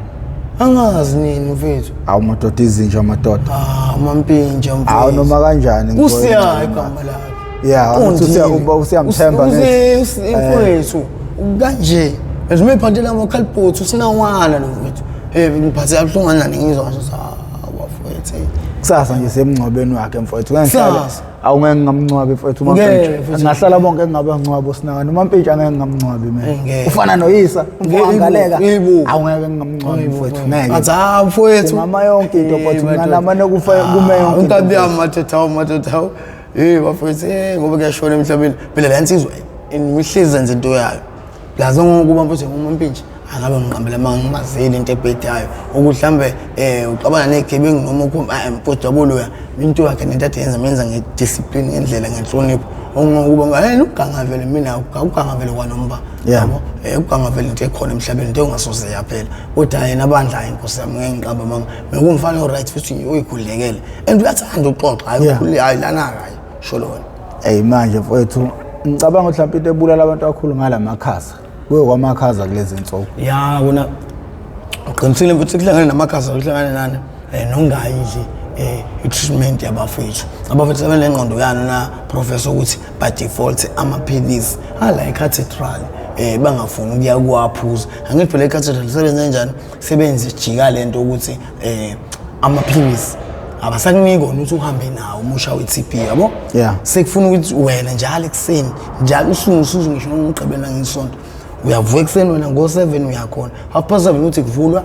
Angazi nini mfethu. Awu madoda, izinja madoda. Ah, Mampintsha mfethu. Awu noma kanjani. Usiya igama lakhe. Yeah, angithi usiyamthemba ngithi. Mfethu. Kanje. Nje iphathela amakhalibhothi usinawana lo mfethu. Ngiphathe kabuhlungu kanjani ngizwa nje bafethu. Kusasa nje semngcwabeni wakhe mfethu. Ngihlale. Kusasa. Awu ngeke ngamngcwabe mfethu Ngeke, uMampintsha. mfethu. Ngahlala bonke ngingabangcwaba uSinakana. uMampintsha angeke ngamngcwabi mina. Ngeke. Ufana noyisa, umfo angaleka. Ibu. Awu ngeke ngamngcwabi mfethu, ngeke. Athi ah mfowethu. Kungama yonke into mfethu, ngingamane kufa kume yonke into. Unkabi yami madoda, hawu madoda, hawu. Bafethu, ngoba kuyashona emhlabeni. Phela le nsizwa imihlezi zenza into yayo. Plus ngokuba mfethu nguMampintsha angabe ngiqambela manga ngimazeli into ebhedayo ukuthi mhlambe uxabana negebengu noma ukhomba mfowethu yabo loya into yakhe nento ade yenza menza ngediscipline, ngendlela, ngenhlonipho. Okungokuba uganga vele mina uganga vele kwanomba. Yabo, uganga vele into ekhona emhlabeni, into engasoze yaphela. Kodwa yena bandla hayi inkosi yami ngeke ngiqamba manga. Bekumfana o right futhi uyikhulekele. And uyathanda ukuxoxa, hayi ukhulile, hayi lana hayi sho lona. Ey manje mfowethu, ngicabanga ukuthi mhlawumbe into ebulala abantu kakhulu ngalamakhaza. Kuye kwamakhaza kulezi insuku. Ya kona uqinisile mfethu, kuhlangene namakhaza, kuhlangene nani nongayidli i-treatment yabafethu. Abafethu sebenengqondo yano na professor ukuthi by default amaphilisi ala i-cathedral bangafuni ukuya kuwaphuza. Angithi phela i-cathedral sebenze kanjani? Sebenze ijika lento ukuthi amaphilisi abasakuniki wona ukuthi uhambe nawo uma ushawa i-TB, yabo? Sekufuna ukuthi wena njalo ekuseni, njalo usuku usuku ngisho noma umgqibelo nangesonto, uyavuka ekuseni wena ngo-7 uyakhona, 7:30 uthi kuvulwa,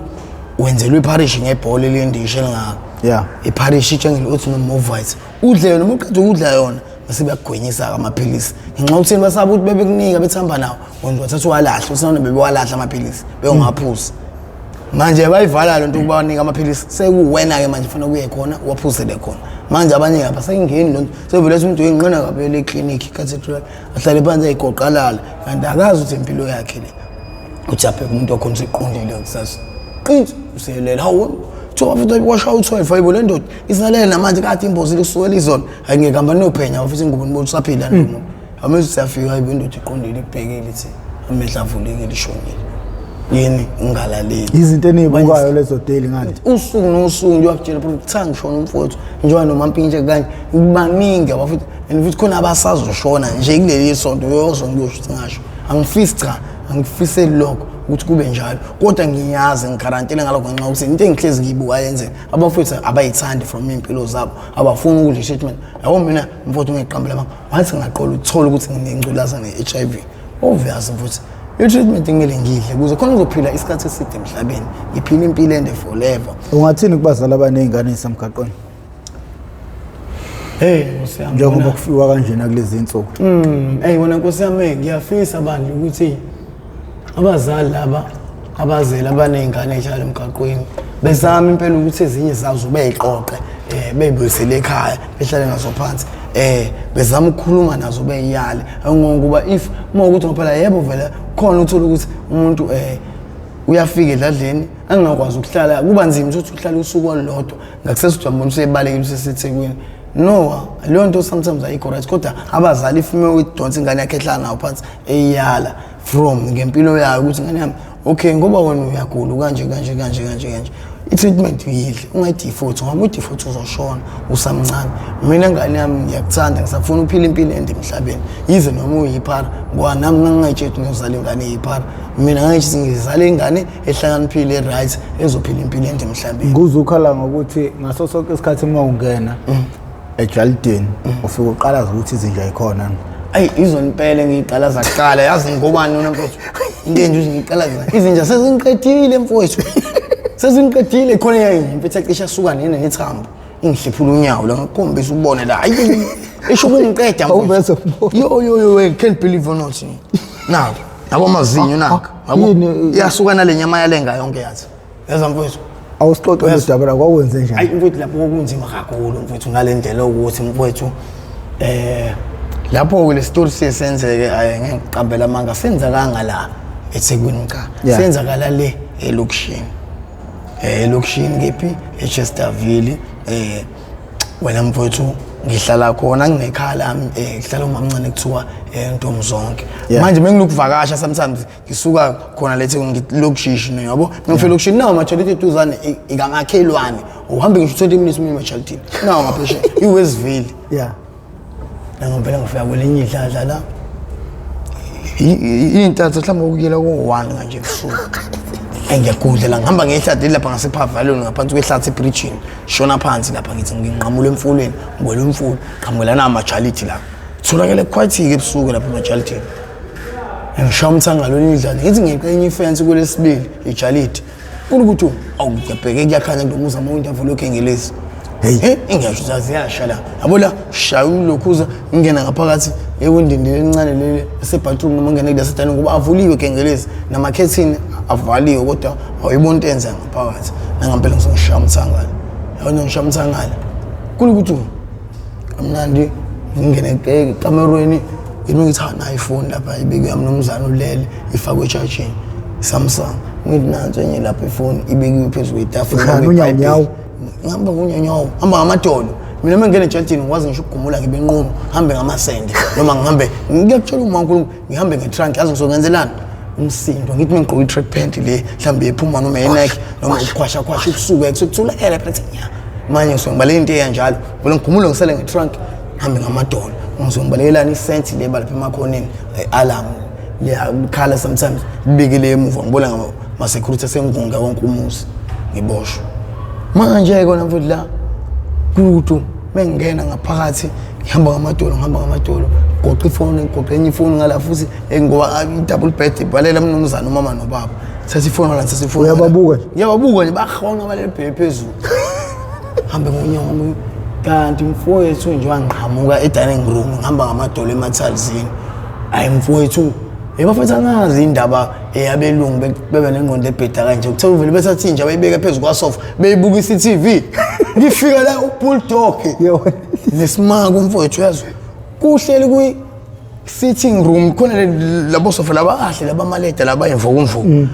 wenzelwa ipharishi ngebhola eliyindishi elingaka. Ipharishi itshengile uthi nomovite, udle yona, uma uqeda ukudla yona bese beyakugwenyisa-ke amaphilisi. Ngenxa yokuthini basaba ukuthi bebekunika bethamba nawo, wena wathatha uwalahle, uthi bebewalahla amaphilisi beyongaphuzi. Manje bayivala lento ukubanika amaphilisi, sekuwena-ke manje kufanele uye khona uwaphuzele khona. Manje abanye abasayingeni lento, sevele umuntu uyinqina kaphela eklinikhi cathedral, ahlale phansi ayigoqalala, kanti akazi ukuthi impilo yakhe le. Uthi abheke umuntu wakhona useqondile kusasa. Qinti useyelela, hawu kuthiwa futhi washaya u-12, hayibo le ndoda isalele namanje kade imbozile kusukela izolo. Hayi ngeke hamba niyophenya futhi ingubo nibona usaphila nje umuntu. Amezwi siyafika, hayibo indoda iqondile ibhekile ithi amehlo avulekile ishonile. Yini ungalaleli? Izinto enizibukayo lezo daily ngale. Usuku nosuku nje uyakutshela phela ukuthi ngishona umfowethu njengoba noMampintsha kanye baningi abafethu, and futhi khona abasazoshona nje kuleli sonto uyozwa ngiyosho ukuthi ngasho. Angifisi cha, angifiseli lokho ukuthi kube njalo, kodwa ngiyazi ngigarantile ngalokho ngenxa yokuthi into engihlezi ngiyibuka yenzeka. Abafowethu abayithandi from iy'mpilo zabo, abafuni ukudla i-treatment. Yabo mina mfowethu ngiqambela manga, wathi ngaqola ukuthola ukuthi nginengculaza ne-H I V. Obvious mfowethu, i-treatment kumele ngidle ukuze khona ngizophila isikhathi eside emhlabeni, ngiphile impilo ende forever. Ungathini kubazali abaney'ngane ey'semgaqweni? Hey Nkosi yami, njengoba kufiwa kanjena kulezi insuku. Hey wena Nkosi yami, ngiyafisa bandla ukuthi abazali laba abazele abaney'ngane ey'hlala emgaqweni bezame impela ukuthi ezinye zazo beyiqoqe, beyibuyisele ekhaya, behlale nazo phansi, bezame ukukhuluma nazo beyiyale. Ngokuba if uma ukuthi ngoba yebo vele khona uthola ukuthi umuntu uyafika edladleni angakwazi ukuhlala, kuba nzima ukuthi uhlale usuku olulodwa, ngakusasa uthi uyambona usebalekile useseThekwini. No, leyo nto sometimes ayikho right, kodwa abazali if uma uyidonsa ingane yakhe ehlala nayo phansi eyiyala from ngempilo yayo ukuthi ingane yami Okay, ngoba wena uyagula kanje kanje kanje kanje kanje, i-treatment uyidle, ungayi-default, ngoba uyi-default uzoshona usamncane. Mina ngane yami ngiyakuthanda, ngisafuna uphila impilo ende emhlabeni, yize noma uyiphara, ngoba nami ngangingayitsheli ukuthi ngiyozala ingane eyiphara. Mina ngangithi ngizale ingane ehlakaniphile, right, ezophila impilo ende emhlabeni. Nguzukhala ngokuthi ngaso sonke isikhathi uma ungena ejalidini ufike uqalaza ukuthi izinja ikhona. Ayi, izona impela engiyiqalaza kuqala, yazi ngobani nona mfowethu? Into enje ngiyiqalaza, izinja sezingiqedile mfowethu, sezingiqedile. Khona yayimfethu acishe asuka nene nethambo, ingihlephula unyawo la, ngakukhombisa ubone la. Ayi, isho ukungiqeda mfowethu. Yo yo yo, can't believe or not, nako yabo amazinyo nako. Yini? Yasuka nale nyama yalenga yonke, yathi yaza mfowethu. Awusixoxe lodaba la, kwakwenze njani? Ayi mfowethu, lapho kwakunzima kakhulu mfowethu, ngale ndlela ukuthi mfowethu lapho le story siyesenzeke, ayi ngeke ngiqambela amanga, senzakanga la eThekwini, cha. Senzakala le elokishini, elokishini kephi, eChesterville. Wena mfowethu, ngihlala khona nginekhaya lami, ngihlala umamncane kuthiwa Ntombizonke. Manje mengilokuvakasha sometimes ngisuka khona lethi ngilokishishi, yabo, ngifika lokishini nawo ama-toilet eduzane ikamakhelwane, uhambe ngisho 20 minutes uma emajalidini nawo ngaphesheya iWestville. Nangempela ngifika kwelinye idladla la, iy'ntatha mhlawumbe okuyela ko-1 kanje ebusuku. Ngiyagudla la, ngihamba ngehlathi lapha ngasephavalweni, ngaphansi kwehlathi ebridgini, shona phansi lapha, ngithi nginqamula emfuleni, ngwele umfula, qhamukela namajalidi la, tholakele quite-ke ebusuku lapha emajalidini. Ngishaya umthangalo olidlala, ngithi ngeqa enye ifensi kwelesibili ijalidi, kulokuthi awu, ngiyabheke kuyakhanya kulo muzi, amawindi avulwe kengelezi. Hey, ingiyasho ukuthi ziyasha la, yabo la, shaya ulokhuza, ngingena ngaphakathi ewindini leli elincane leli esebathroom, noma ngene kulesa dining, ngoba avuliwe kengelezi namakhethini avaliwe, kodwa awuyibona into eyenzeka ngaphakathi. Nangampela ngizongishaya umthangala, yabona, ngishaya umthangala, kulokuthi kamnandi ngingene ekamerweni, yimi ngithi ha, nayo ifoni lapha ibekwe yami, nomzane ulele, ifakwe eshajini, Samsung. Ngithi nanso enye lapha ifoni ibekiwe phezu kwetafula. Ushaya nonyawo. Ngihamba ngonyawo, hamba ngamadolo mina. Uma ngingena ejardini ngikwazi ngisho ukugumula, ngibe nqunu, ngihambe ngamasende noma ngihambe, ngiyakutshela uma uNkulunkulu, ngihambe nge-trunk, yazi ngizokwenzelani umsindo. Ngithi mengigqoke i-track pant le mhlawumbe yephuma noma ye-Nike noma ukhwasha khwasha ubusuku, ekuthulakele phela nya. Manje ngisuke ngibaleka into eyanjalo, vele ngigumule, ngisele nge-trunk, ngihambe ngamadolo. Ngisuke ngibalekelani isenti le balapha emakhoneni, alarm liyakhala sometimes, libikile emuva, ngibona ngama-security asengunga wonke umuzi, ngiboshwe. Manje kona mfowethu la kudu, mengingena ngaphakathi ngihamba ngamadolo, ngihamba ngamadolo, goqa ifoni, ngigoqa enye ifoni ngala futhi, ngoba i-double bed ibhalela mnumzane, umama nobaba. Thatha ifoni ngala, thatha ifoni. Uyababuka nje? Ngiyababuka nje, bahonqa balele phezulu, hambe ngonyawo. Kanti mfowethu nje wangiqhamuka e-dining room, ngihamba ngamadolo emathalizini. Hayi mfowethu, bafethu, angazi indaba eyabelungu bebe nengqondo ebheda kanje, kuthiwa vele bethatha inja bayibeke phezu kwasofa, beyibukisa i-TV. Ngifika la, ubulldog nesimaka umfowethu, yazi, kuhleli kwi sitting room khona labo sofa laba kahle laba maleda laba imvukumvuku.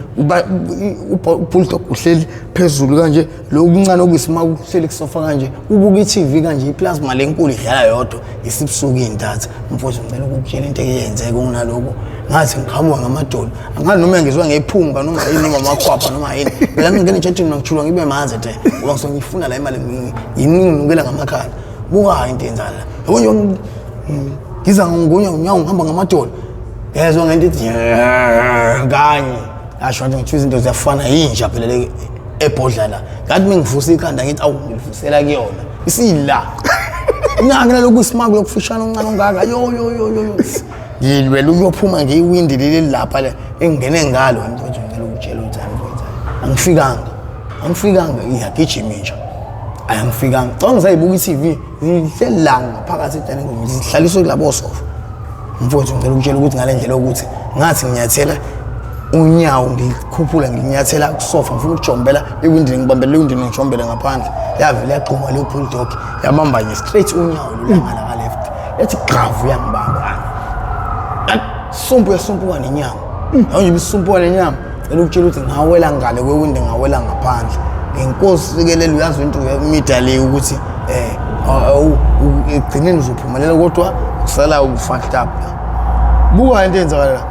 Ubulldog uhleli phezulu kanje, lokuncane okuyisimaka kuhleli kusofa kanje, ubuka i-TV kanje, iplasma lenkulu idlala yodwa isibusuku iy'ntatha. Mfowethu, ngicela ukukutshela into eyenzeka kunaloko, ngathi ngiqhamuka ngamadolo, angazi noma ngizwa ngephunga noma yini noma amakhwapha noma yini. Phela ngingena etshatshini ngijulwa ngibe manzi te, ngoba ngisuke ngifuna la imali, nginukela ngamakhala. Buka into eyenzakala, yabo nje, ngiza ngunya unyawo, ngihamba ngamadolo, ngezwa ngento ithi kanye, asho nje, ngithiwa izinto ziyafana, yinja phela le ebhodla la. Ngathi mengivusa ikhanda, ngithi awu, ngilivusela kuyona, isila nangi nalokhu isimako lokufushane oncane ongaka. Yo yo yo yo yo, ngilwela ukuyophuma ngeyiwindi leli lapha le engingene ngalo. Mfowethu, ngicela ukutshela ukuthi hayi mfowethu, angifikanga, angifikanga, iyagijima inja. Ayi, angifikanga, xa ngisayibuka i-TV, zihleli la ngaphakathi e-dining room, zihlaliswe kulabo sofa. Mfowethu, ngicela ukutshela ukuthi ngale ndlela yokuthi ngathi nginyathela unyawo, ngikhuphula, nginyathela kusofa, ngifuna ukujombela ewindini, ngibambele ewindini, ngijombele ngaphandle, yavele yagxuma leyo bulldog, yabamba nje straight unyawo lulangala ka-left, yathi gravu, yangibamba, sumpu, yasumpuka nenyama. Yabo nje isumpuka nenyama, cela ukutshela ukuthi ngawela ngale kwewindi, ngawela ngaphandle. Ngenkosi sikelele, uyazi into media le ukuthi ekugcineni uzophumelela, kodwa kusala u-fucked up. Buka into eyenzakala la,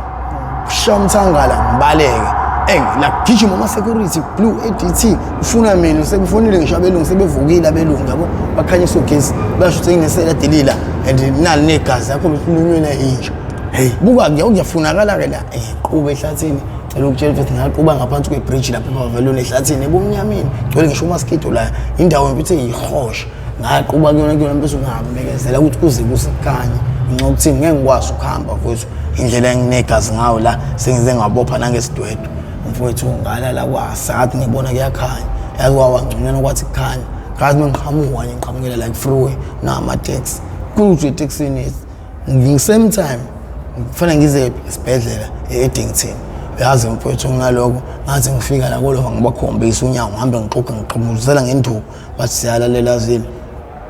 shaya umthangala, ngibaleke. Ey la gijima ama security blue ADT ufuna mina sekufonile ngisho abelungu sebevukile abelungu yabo bakhanyisa ugesi basho ukuthi nginesela delila and nali negazi yakho lunywe inja. Hey buka ke kuyafunakala ke la quba ehlathini cela ukutshela ukuthi ngaqhuba ngaphansi kwebridge lapha eBavalone ehlathini ebumnyameni gcwele ngisho umaskido la indawo mfethu eyihosha ngaqhuba kuyona kuyona mfethu ngabekezela ukuthi kuze kusikhanye ngenxa yokuthi ngeke ngikwazi ukuhamba mfethu indlela enginegazi ngayo la sengize ngabopha nangesidwedwe mfowethu ngalala kwasathi ngibona kuyakhanya yazi kwawangconywana kwathi kukhanya ngathi mangiqhamuka nje ngiqhamukela like freeway namateksi kuthi etekisini same time kufanele ngize esibhedlela e-Addington uyazi mfowethu ngaloko ngathi ngifika la kolova ngibakhombisa unyawo ngihambe ngixoxe ngiqhumuzela ngenduku bathi siyalalela zile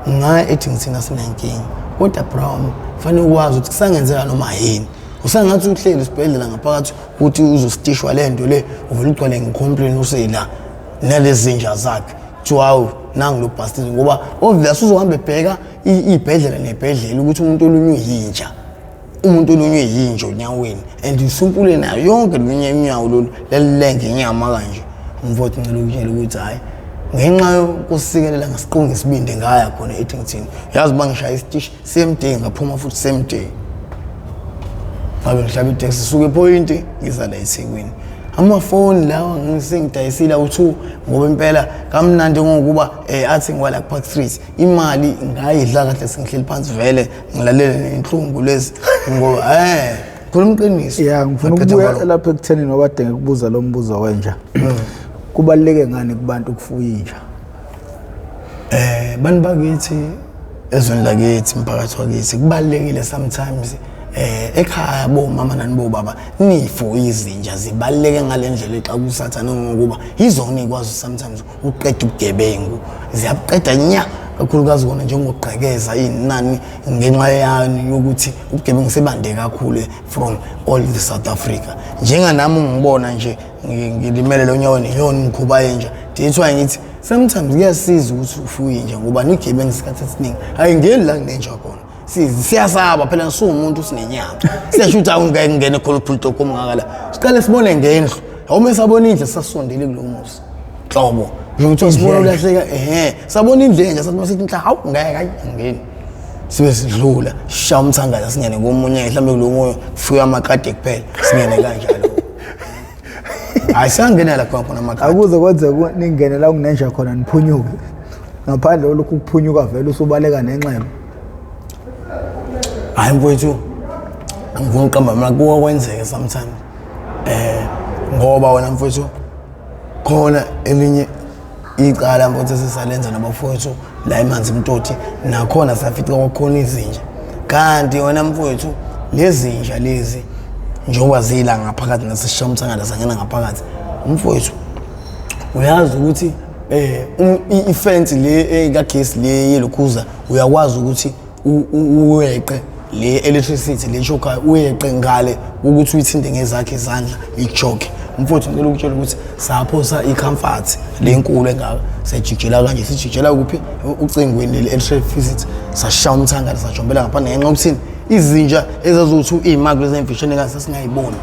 ngaya e-Addington asinankinga kodwa brown fanele ukwazi ukuthi kusangenzeka noma yini usangathi uhleli esibhedlela ngaphakathi ukuthi uzositishwa le nto le uvele ugcwale ngicomplain usela nalezi zinja zakhe kuthiwa hawu nangu lo bastard ngoba obvious uzohamba ebheka iy'bhedlela nebhedlela ukuthi umuntu olunywe yinja umuntu olunywe yinja onyaweni and isumpule nayo yonke lunye unyawo lolu lelilenge inyama kanje umfowethu ngicela ukutshela ukuthi hhayi ngenxa yokusikelela ngasiqonga isibindi ngaya khona e-Addington yazi uba ngishaya isitishi same day ngaphuma futhi same day ngabe ngihlaba iteksi suke epoyinti ngiza la eThekwini amafoni lawa ngisengidayisile awu-two ngoba impela kamnandi ngokuba um athi ngiwala ku-Park Street imali ngayidla kahle sengihleli phansi vele ngilalele nenhlungu lezi ngoba khuluma iqiniso. Ya ngifuna ukubuya lapha ekutheni ngoba kade ngikubuza lo mbuzo wenja. Kubaluleke ngani kubantu ukufuya inja? Bantu bakithi ezweni lakithi mphakathi wakithi kubalulekile sometimes ekhaya bomama nani bobaba nifuye izinja zibaluleke ngale ndlela exa kusathane ngokuba yizona ikwazi sometimes ukuqeda ubugebengu ziyabuqeda nya kakhulukazi kona njengokugqekeza inani ngenxa yani yokuthi ubugebengu sebande kakhulu from all the South Africa njenganami ngibona nje ngilimele lo nyaweni iyona imikhuba yenja ndithiwa ngithi sometimes kuyasiza ukuthi ufuye nje ngoba nigebengu isikhathi esiningi ayingeni la kunenja khona siyasaba phela siwumuntu sinenyama siyasho ukuthi awungeke ngene khona uphulitoko omngaka la siqale sibone ngendlu awume sabona indlu sasondele kulo muzi nhlobo nje ukuthi sibona ulahleka ehe sabona indlu enje sathi masithi nhla hawu ngeke hayi angeni sibe sidlula sisha umthangala singene komunye mhlawumbe kulo moyo kufuya amakade kuphela singene kanjalo hayi siyangena la khona khona amakade akuze kwenzeka ningene la kunenja khona niphunyuke ngaphandle kolokhu kuphunyuka vele usubaleka nenxeba. Hayi mfowethu angifuni uqamba mina kuke kwenzeke sometimes ngoba wena mfowethu khona elinye icala mfowethu esisalenza nabafowethu la emanzi mtoti nakhona safica kwakhona izinja kanti wena mfowethu lezinja lezi njengoba zila ngaphakathi nasishamthangala sangena ngaphakathi mfowethu uyazi ukuthi ifence le kagesi le yelokhuza uyakwazi ukuthi uweqe le electricity le chokayo uyeqe ngale ukuthi uyithinte ngezakhe izandla ichoke mfowethu ngicela ukutshela ukuthi saphosa i-comfort le nkulu engaka sejijela kanje sijijela kuphi ucingweni leli electricity sashaya umthangala sajombela ngaphandle ngenxa yokuthini izinja ezazothi iy'maki lezi ey'mfishane kazi sasingayiboni.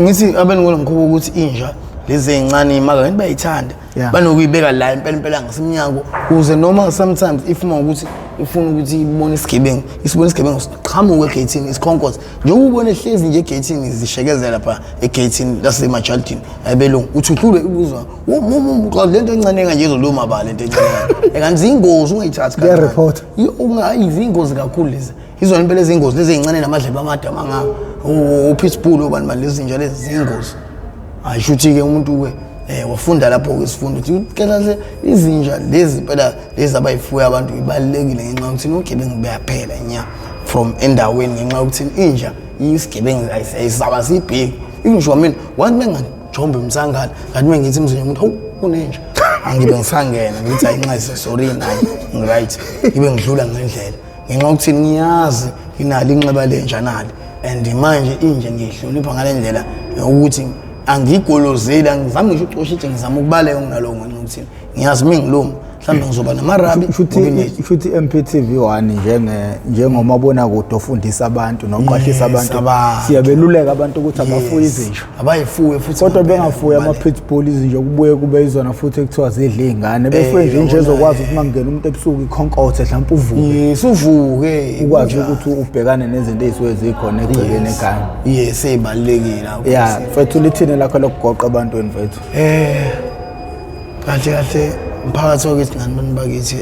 Ngithi abelungu mkhuba ukuthi inja lezi ey'ncane iy'maki ngathi bayayithanda banokuyibeka la impela impela ngasemnyango ukuze noma sometimes if uma ukuthi ifuna ukuthi ibone isigebengu isibone isigebengu siqhamuke egeyithini isikhonkothe njengoba ubone ehlezi nje egeyithini zishekezela pha egeyithini lasemajaldini ayibelungu uthi uhlule ibuzwa le nto encane kanje izoluma ba le nto encane kanti ziyingozi ungayithathi kancane zingozi kakhulu lezi izona impela ezingozi lezi ey'ncane namadlebe amade amangaka o-pitbull obani bani lezi zinja lezi ziyingozi hayi shuthi-ke umuntu-ke wafunda lapho-ke isifundo ukuthi kahle izinja lezi impela lezi abayifuya abantu ibalulekile ngenxa yokuthi ubugebengu buyaphela nya from endaweni ngenxa yokuthi inja isigebengu ayisaba siyibheki even ngisho mina once bengajomba emsangano kanti mengithi emzini yomuntu hawu kunenja angibe ngisangena ngithi hayi nxa sorry naye ngiright ngibe ngidlula ngendlela ngenxa yokuthi ngiyazi nginalo inxeba lenja nali and manje inja ngiyihlonipha ngale ndlela ukuthi angigolozeli angizami ngisho ucosha itshe ngizama ukubaleka nginaloko ngenxa yokuthi ngiyazi uma ngiluma Mhlawumbe ngizoba namarabi. Shuthi MPTV 1 njengomabonakude ofundisa abantu noqwashisa abantu, siyabeluleka abantu ukuthi abafuye izinja, abayifuye futhi, kodwa bengafuyi ama-pitbull izinja, kubuye kube izona futhi ekuthiwa zidla iy'ngane. Befuye nje inja ezokwazi ukuthi uma kungena umuntu ebusuku ikhonkothe, mhlawumpe uvuke. Yes, uvuke. Ukwazi ukuthi ubhekane nezinto ey'suke zikhona egcekeni ekhaya. Yes, ey'balulekile. Ya mfethu, lithini lakho lokugoqa ebantwini mfethu? Kahle kahle mphakathi wakithi nani bantu bakithi,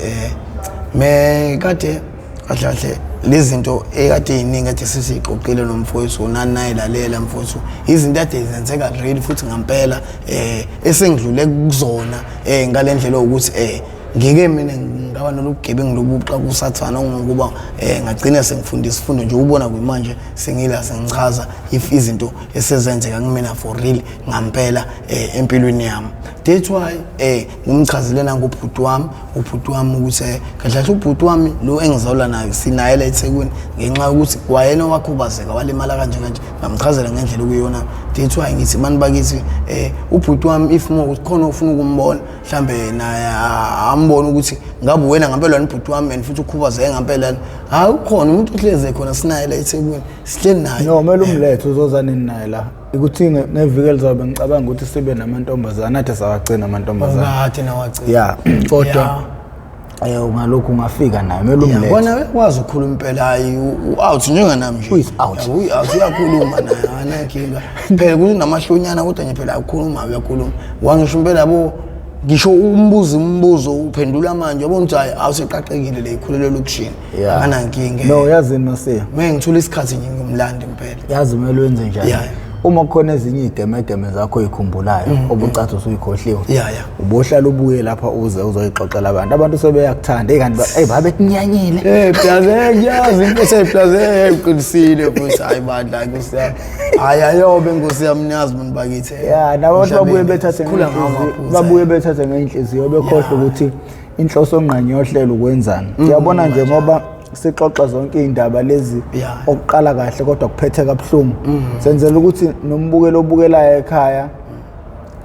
me kade kahle kahle lezi zinto ekade ey'ningi kade sesiy'xoxile nomfowethu nani nayilalela mfowethu, izinto kade zenzeka really futhi ngampela, esengidlule kuzona, ngale ndlela ukuthi ngike mina ngaba nolubugebengu lobuxa kusathana, ngokuba ngagcina sengifunda isifundo nje ubona kwimanje sengila sengichaza if izinto esezenzeka kumina for real ngampela empilweni yami. That's why ngimchazile nangobhuti wami, ubhuti wami ukuthi kahle kahle ubhuti wami lo engizalwa naye sinaye la eThekwini, ngenxa yokuthi kwayena wakhubazeka walimala kanje kanje, ngamchazela ngendlela okuyona. That's why ngithi mani bakithi, ubhuti wami if more khona ufuna ukumbona, mhlambe naye ambone ukuthi ngabe wena ngempela ubhuti wami and futhi ukhubazeke ngempela, hayi ukhona umuntu ohleze khona sinaye la eThekwini, sihleli naye. No, kumele umlethe, uzoza nini naye la? Ukuthi ngeviki elizayo ngicabanga ukuthi sibe namantombazana, athi sawagcina amantombazana. Ungathi nawagcina. Ya, kodwa ungalokhu ungafika naye, kumele umlethe. Kona uyakwazi ukukhuluma impela, hayi u-out njenganami nje. Uyi-out. Uyi-out, uyakhuluma naye, anankinga. Phela kunamahlonyana kodwa nje phela ukhuluma, uyakhuluma. Wangisho impela yabo, ngisho umbuzo umbuzo uphendula manje, yabona ukuthi hayi awuseqaqekile le ikhulele elokishini. Anankinga. No, yazini Masiya. Mina ngithola isikhathi nje ngimlanda impela. Yazi kumele wenze njani? Uma kukhona ezinye iy'gemegeme zakho oy'khumbulayo obucathi usuyikhohliwe, ubohlala ubuye lapha uze uzoyixoxela abantu. Abantu sebeyakuthanda, eyi kanti eyi babekunyanyile. Plaze, ngiyazi inkosi, plaze uqinisile futhi, hayi bandla nkosi yami. Hayi ayobe nkosi yami, niyazi muntu bakithi. Ya, nabantu babuye bethathe ngenhliziyo, babuye bethathe ngenhliziyo bekhohlwe ukuthi inhloso ngqangi yohlelo ukwenzani. Uyabona nje ngoba sixoxa zonke iy'ndaba lezi okuqala kahle kodwa kuphethe kabuhlungu, senzela ukuthi nombukeli obukelayo ekhaya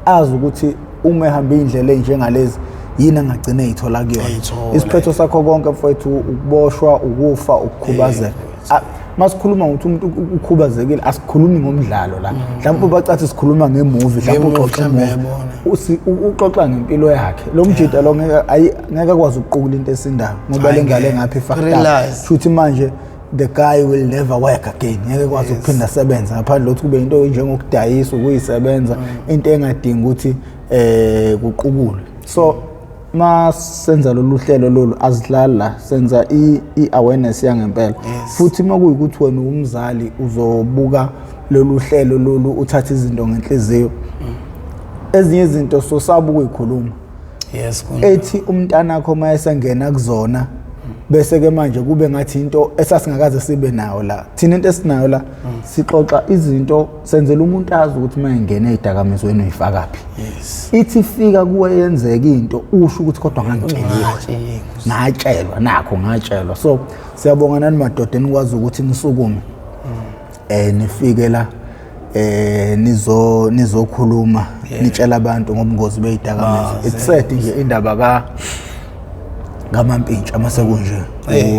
azi ukuthi uma ehamba iy'ndlela ey'njengalezi yini angagcina ey'thola kuyona. Isiphetho sakho konke mfowethu ukuboshwa, ukufa, ukukhubazeka. Masikhuluma ngokuthi umuntu ukhubazekile, asikhulumi ngomdlalo la. Mhlawumbe bacathi sikhuluma ngemovie, mhlawumbe uxoxa movie, uxoxa ngempilo yakhe. Lo mjida lo ngeke akwazi ukuqukula into esindayo ngoba lengale ngapha ifakta. Futhi manje the guy will never work again, ngeke kwazi ukuphinda asebenze ngaphandle ukuthi kube into njengokudayisa, ukuyisebenza, into engadingi ukuthi kuqukulwe. So masenza lolu hlelo lolu azidlali la, senza i-awareness yangempela. Futhi uma kuyikuthi wena umzali uzobuka lolu hlelo lolu uthatha izinto ngenhliziyo, ezinye izinto sosaba ukuyikhuluma. Ethi umntanakho uma esengena kuzona bese ke manje kube ngathi into esasingakaze sibe nayo la. Thina into esinayo la sixoxa izinto, senzela umuntu azi ukuthi uma engena ey'dakamizweni uyifakaphi. Ithi fika kuwe yenzeka into usho ukuthi kodwa ngangitsheliwe, ngatshelwa, nakho ngatshelwa. So siyabonga nani madoda enikwazi ukuthi nisukume nifike la nizokhuluma nitshela abantu ngobungozi beyidakamizwa. It's sad nje indaba kaMampintsha mase kunje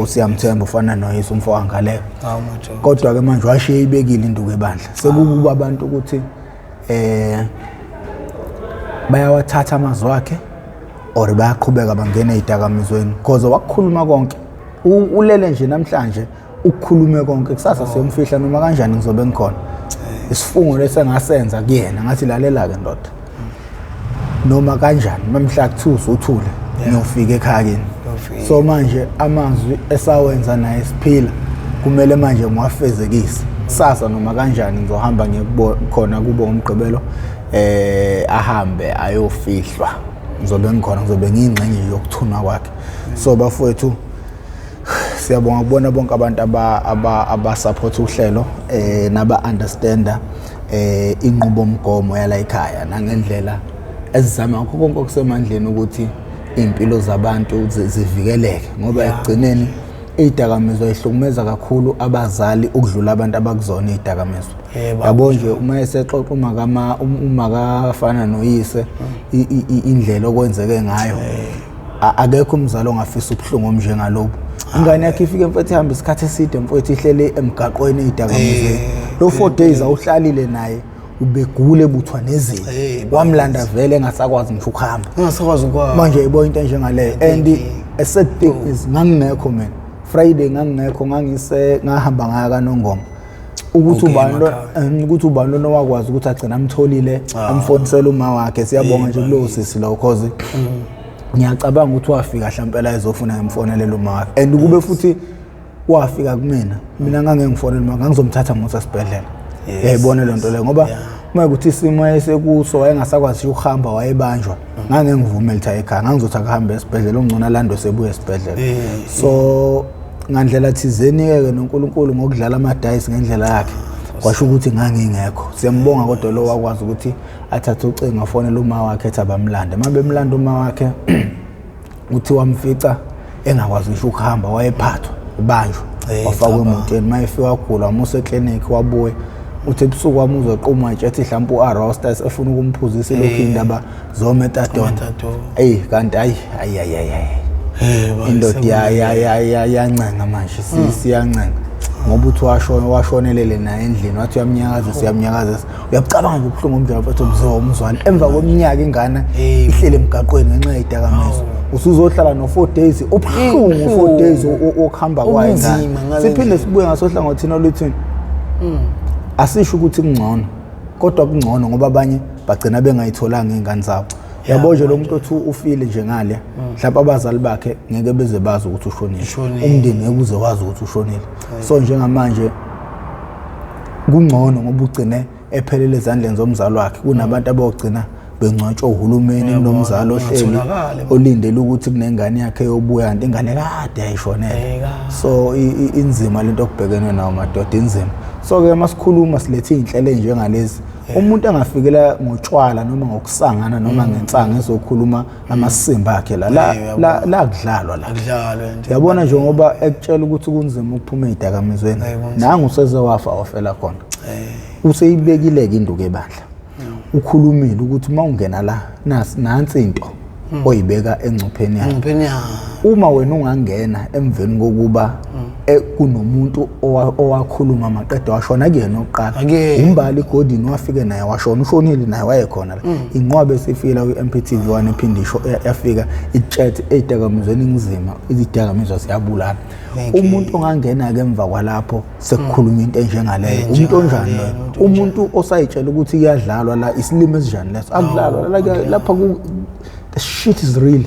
uSiyamthemba ufana noyise umfo wangaleko, kodwa ke manje washiye ibekile induku ebandla. Sekukuba abantu ukuthi bayawathatha amazwi akhe or bayaqhubeka bangena ey'dakamizweni, because wakukhuluma konke. Ulele nje namhlanje ukukhulume konke, kusasa siyomfihla noma kanjani ngizobe ngikhona. Isifungo lesengasenza kuyena ngathi lalela-ke ndoda, noma kanjani mamhla kuthiwa usuthule ngiyofika ekhaya kini. So manje amazwi esawenza naye siphila kumele manje ngiwafezekise. Kusasa noma kanjani ngizohamba ngiye khona kubo ngomgqibelo, ahambe ayofihlwa, ngizobe ngikhona, ngizobe ngiyingxenye yokuthunwa kwakhe. So bafowethu siyabonga kubona bonke abantu abasupport uhlelo naba understanda inqubomgomo yala ekhaya nangendlela esizama ngakho konke okusemandleni ukuthi iy'mpilo zabantu zivikeleke, ngoba ekugcineni iy'dakamizwa ihlukumeza kakhulu abazali ukudlula abantu abakuzona iy'dakamizwa. Yabo nje uma esexoxa umakafana noyise indlela okwenzeke ngayo. Akekho umzali ongafisa ubuhlungu obunjengalobu. Ingane yakhe ifike mfethu ihamba isikhathi eside mfethu ihlele emgaqweni eyidakamizweni. Lo 4 days awuhlalile naye ubegule ebuthwa nezimo. Wamlanda vele engasakwazi ngisho ukuhamba. Engasakwazi ukuhamba. Manje yebo into enjengaleyo and a sad thing is ngangingekho mina. Friday ngangingekho ngangise ngahamba ngaya kaNongoma. Ukuthi ubani lo ukuthi ubani lona wakwazi ukuthi agcina amtholile amfonisele uma wakhe. Siyabonga nje kulowo sisi lo cause ngiyacabanga ukuthi wafika mhlawumbe ezofuna ngimfonelele uma wakhe and kube futhi wafika kumina mina ngange ngifonele uma ngangizomthatha ngokuthi esibhedlela. Uyayibona le nto leyo ngoba uma ukuthi isimo esekuso wayengasakwazi ukuhamba wayebanjwa ngange ngivumele ukuthi aye ekhaya ngangizothi akuhambe esibhedlela ongcono alandwe sebuye esibhedlela. So ngandlela thizeni-ke noNkulunkulu ngokudlala amadayisi ngendlela yakhe kwasho ukuthi ngangingekho. Siyambonga kodwa lo wakwazi ukuthi athathe ucingo afonele uma wakhe ethi abamlande. Uma bemlanda uma wakhe uthi wamfica engakwazi ngisho ukuhamba wayephathwa ubanjwa wafakwa emotweni. Uma efika wagula wamusa eklinikhi wabuya. Uthi ebusuku wamuzwa equma nje ethi mhlawumbe u-arosta efuna ukumphuzisa ilokhu indaba zo-methadone. Eyi kanti ayi ayi ayi ayi ayi. Indoda yancenga manje siyancenga ngoba uthi washonelele naye endlini wathi uyamnyakazisa uyamnyakazisa. Uyabucabanga nje ubuhlungu omnjalo mfethu obuziwa umzwani emva kweminyaka ingane ihlele emgaqweni ngenxa yezidakamizwa. Usuzohlala no-4 days ubuhlungu 4 days okuhamba kwayo ingane. Siphinde sibuye ngasohlangothini oluthini asisho ukuthi kungcono kodwa kungcono ngoba abanye bagcina bengayitholanga iy'ngane zabo. Yabo nje lo muntu othi ufile nje ngale mhlawumbe abazali bakhe ngeke beze bazi ukuthi ushonile, umndeni ngeke uze wazi ukuthi ushonile. So njengamanje kungcono ngoba ugcine ephelele ezandleni zomzali wakhe kunabantu abogcina bengcwatshwa uhulumeni kunomzali ohleli olindele ukuthi kunengane yakhe yobuya kanti ingane kade yayishonele. So inzima lento okubhekenwe nayo madoda, inzima. So-ke masikhuluma silethe iy'nhlelo ey'njengalezi umuntu angafikela ngotshwala noma ngokusangana noma ngensangu ezokhuluma amasimba akhe la la kudlalwa la. Yabona njengoba ekutshela ukuthi kunzima ukuphuma ey'dakamizweni nangu useze wafa wafela khona. Useyibekile-ke induku ebandla. Ukhulumile ukuthi uma ungena la nansi into oyibeka engcupheni yakho. Uma wena ungangena emveni kokuba kunomuntu owakhuluma maqede washona kuyena oqala. Umbali Godini wafike naye washona, ushonile naye wayekhona la. Inqwabe esifika kwi-MPTV 1 ephinde isho yafika itshethe ey'dakamizweni inzima, izidakamizwa ziyabulala. Umuntu ongangena-ke emva kwalapho sekukhulunywa into enjengaleyo, umuntu onjani loyo? Umuntu osayitshela ukuthi kuyadlalwa la, isilimo esinjani leso? Akudlalwa lapha the shit is real.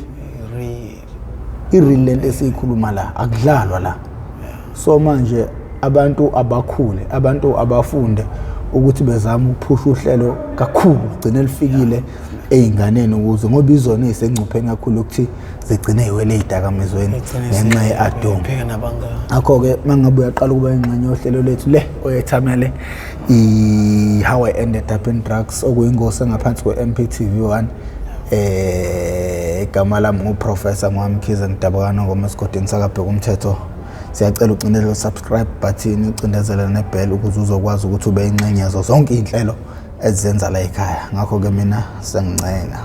I-real lento esiyikhuluma la, akudlalwa la. So manje abantu abakhule, abantu abafunde ukuthi bezame ukuphusha uhlelo kakhulu gcine lifikile ey'nganeni ukuze ngoba izona ey'sengcupheni kakhulu ukuthi zigcine yiwele ey'dakamizweni ngenxa ye-adomu. Ngakho-ke uma ngabe uyaqala ukuba ingxenye yohlelo lethu le oyethamele i-How I Ended Up in Drugs okuyingosi engaphansi kwe-MPTV 1. Igama lami nguProfessor Mwamkhize ngidabuka Nongoma esigodini sakaBheka umthetho. Siyacela ucindezele subscribe button ucindezele nebell ukuze uzokwazi ukuthi ube ingxenye yazo zonke iy'nhlelo ezizenza la ekhaya. Ngakho-ke mina sengincenga.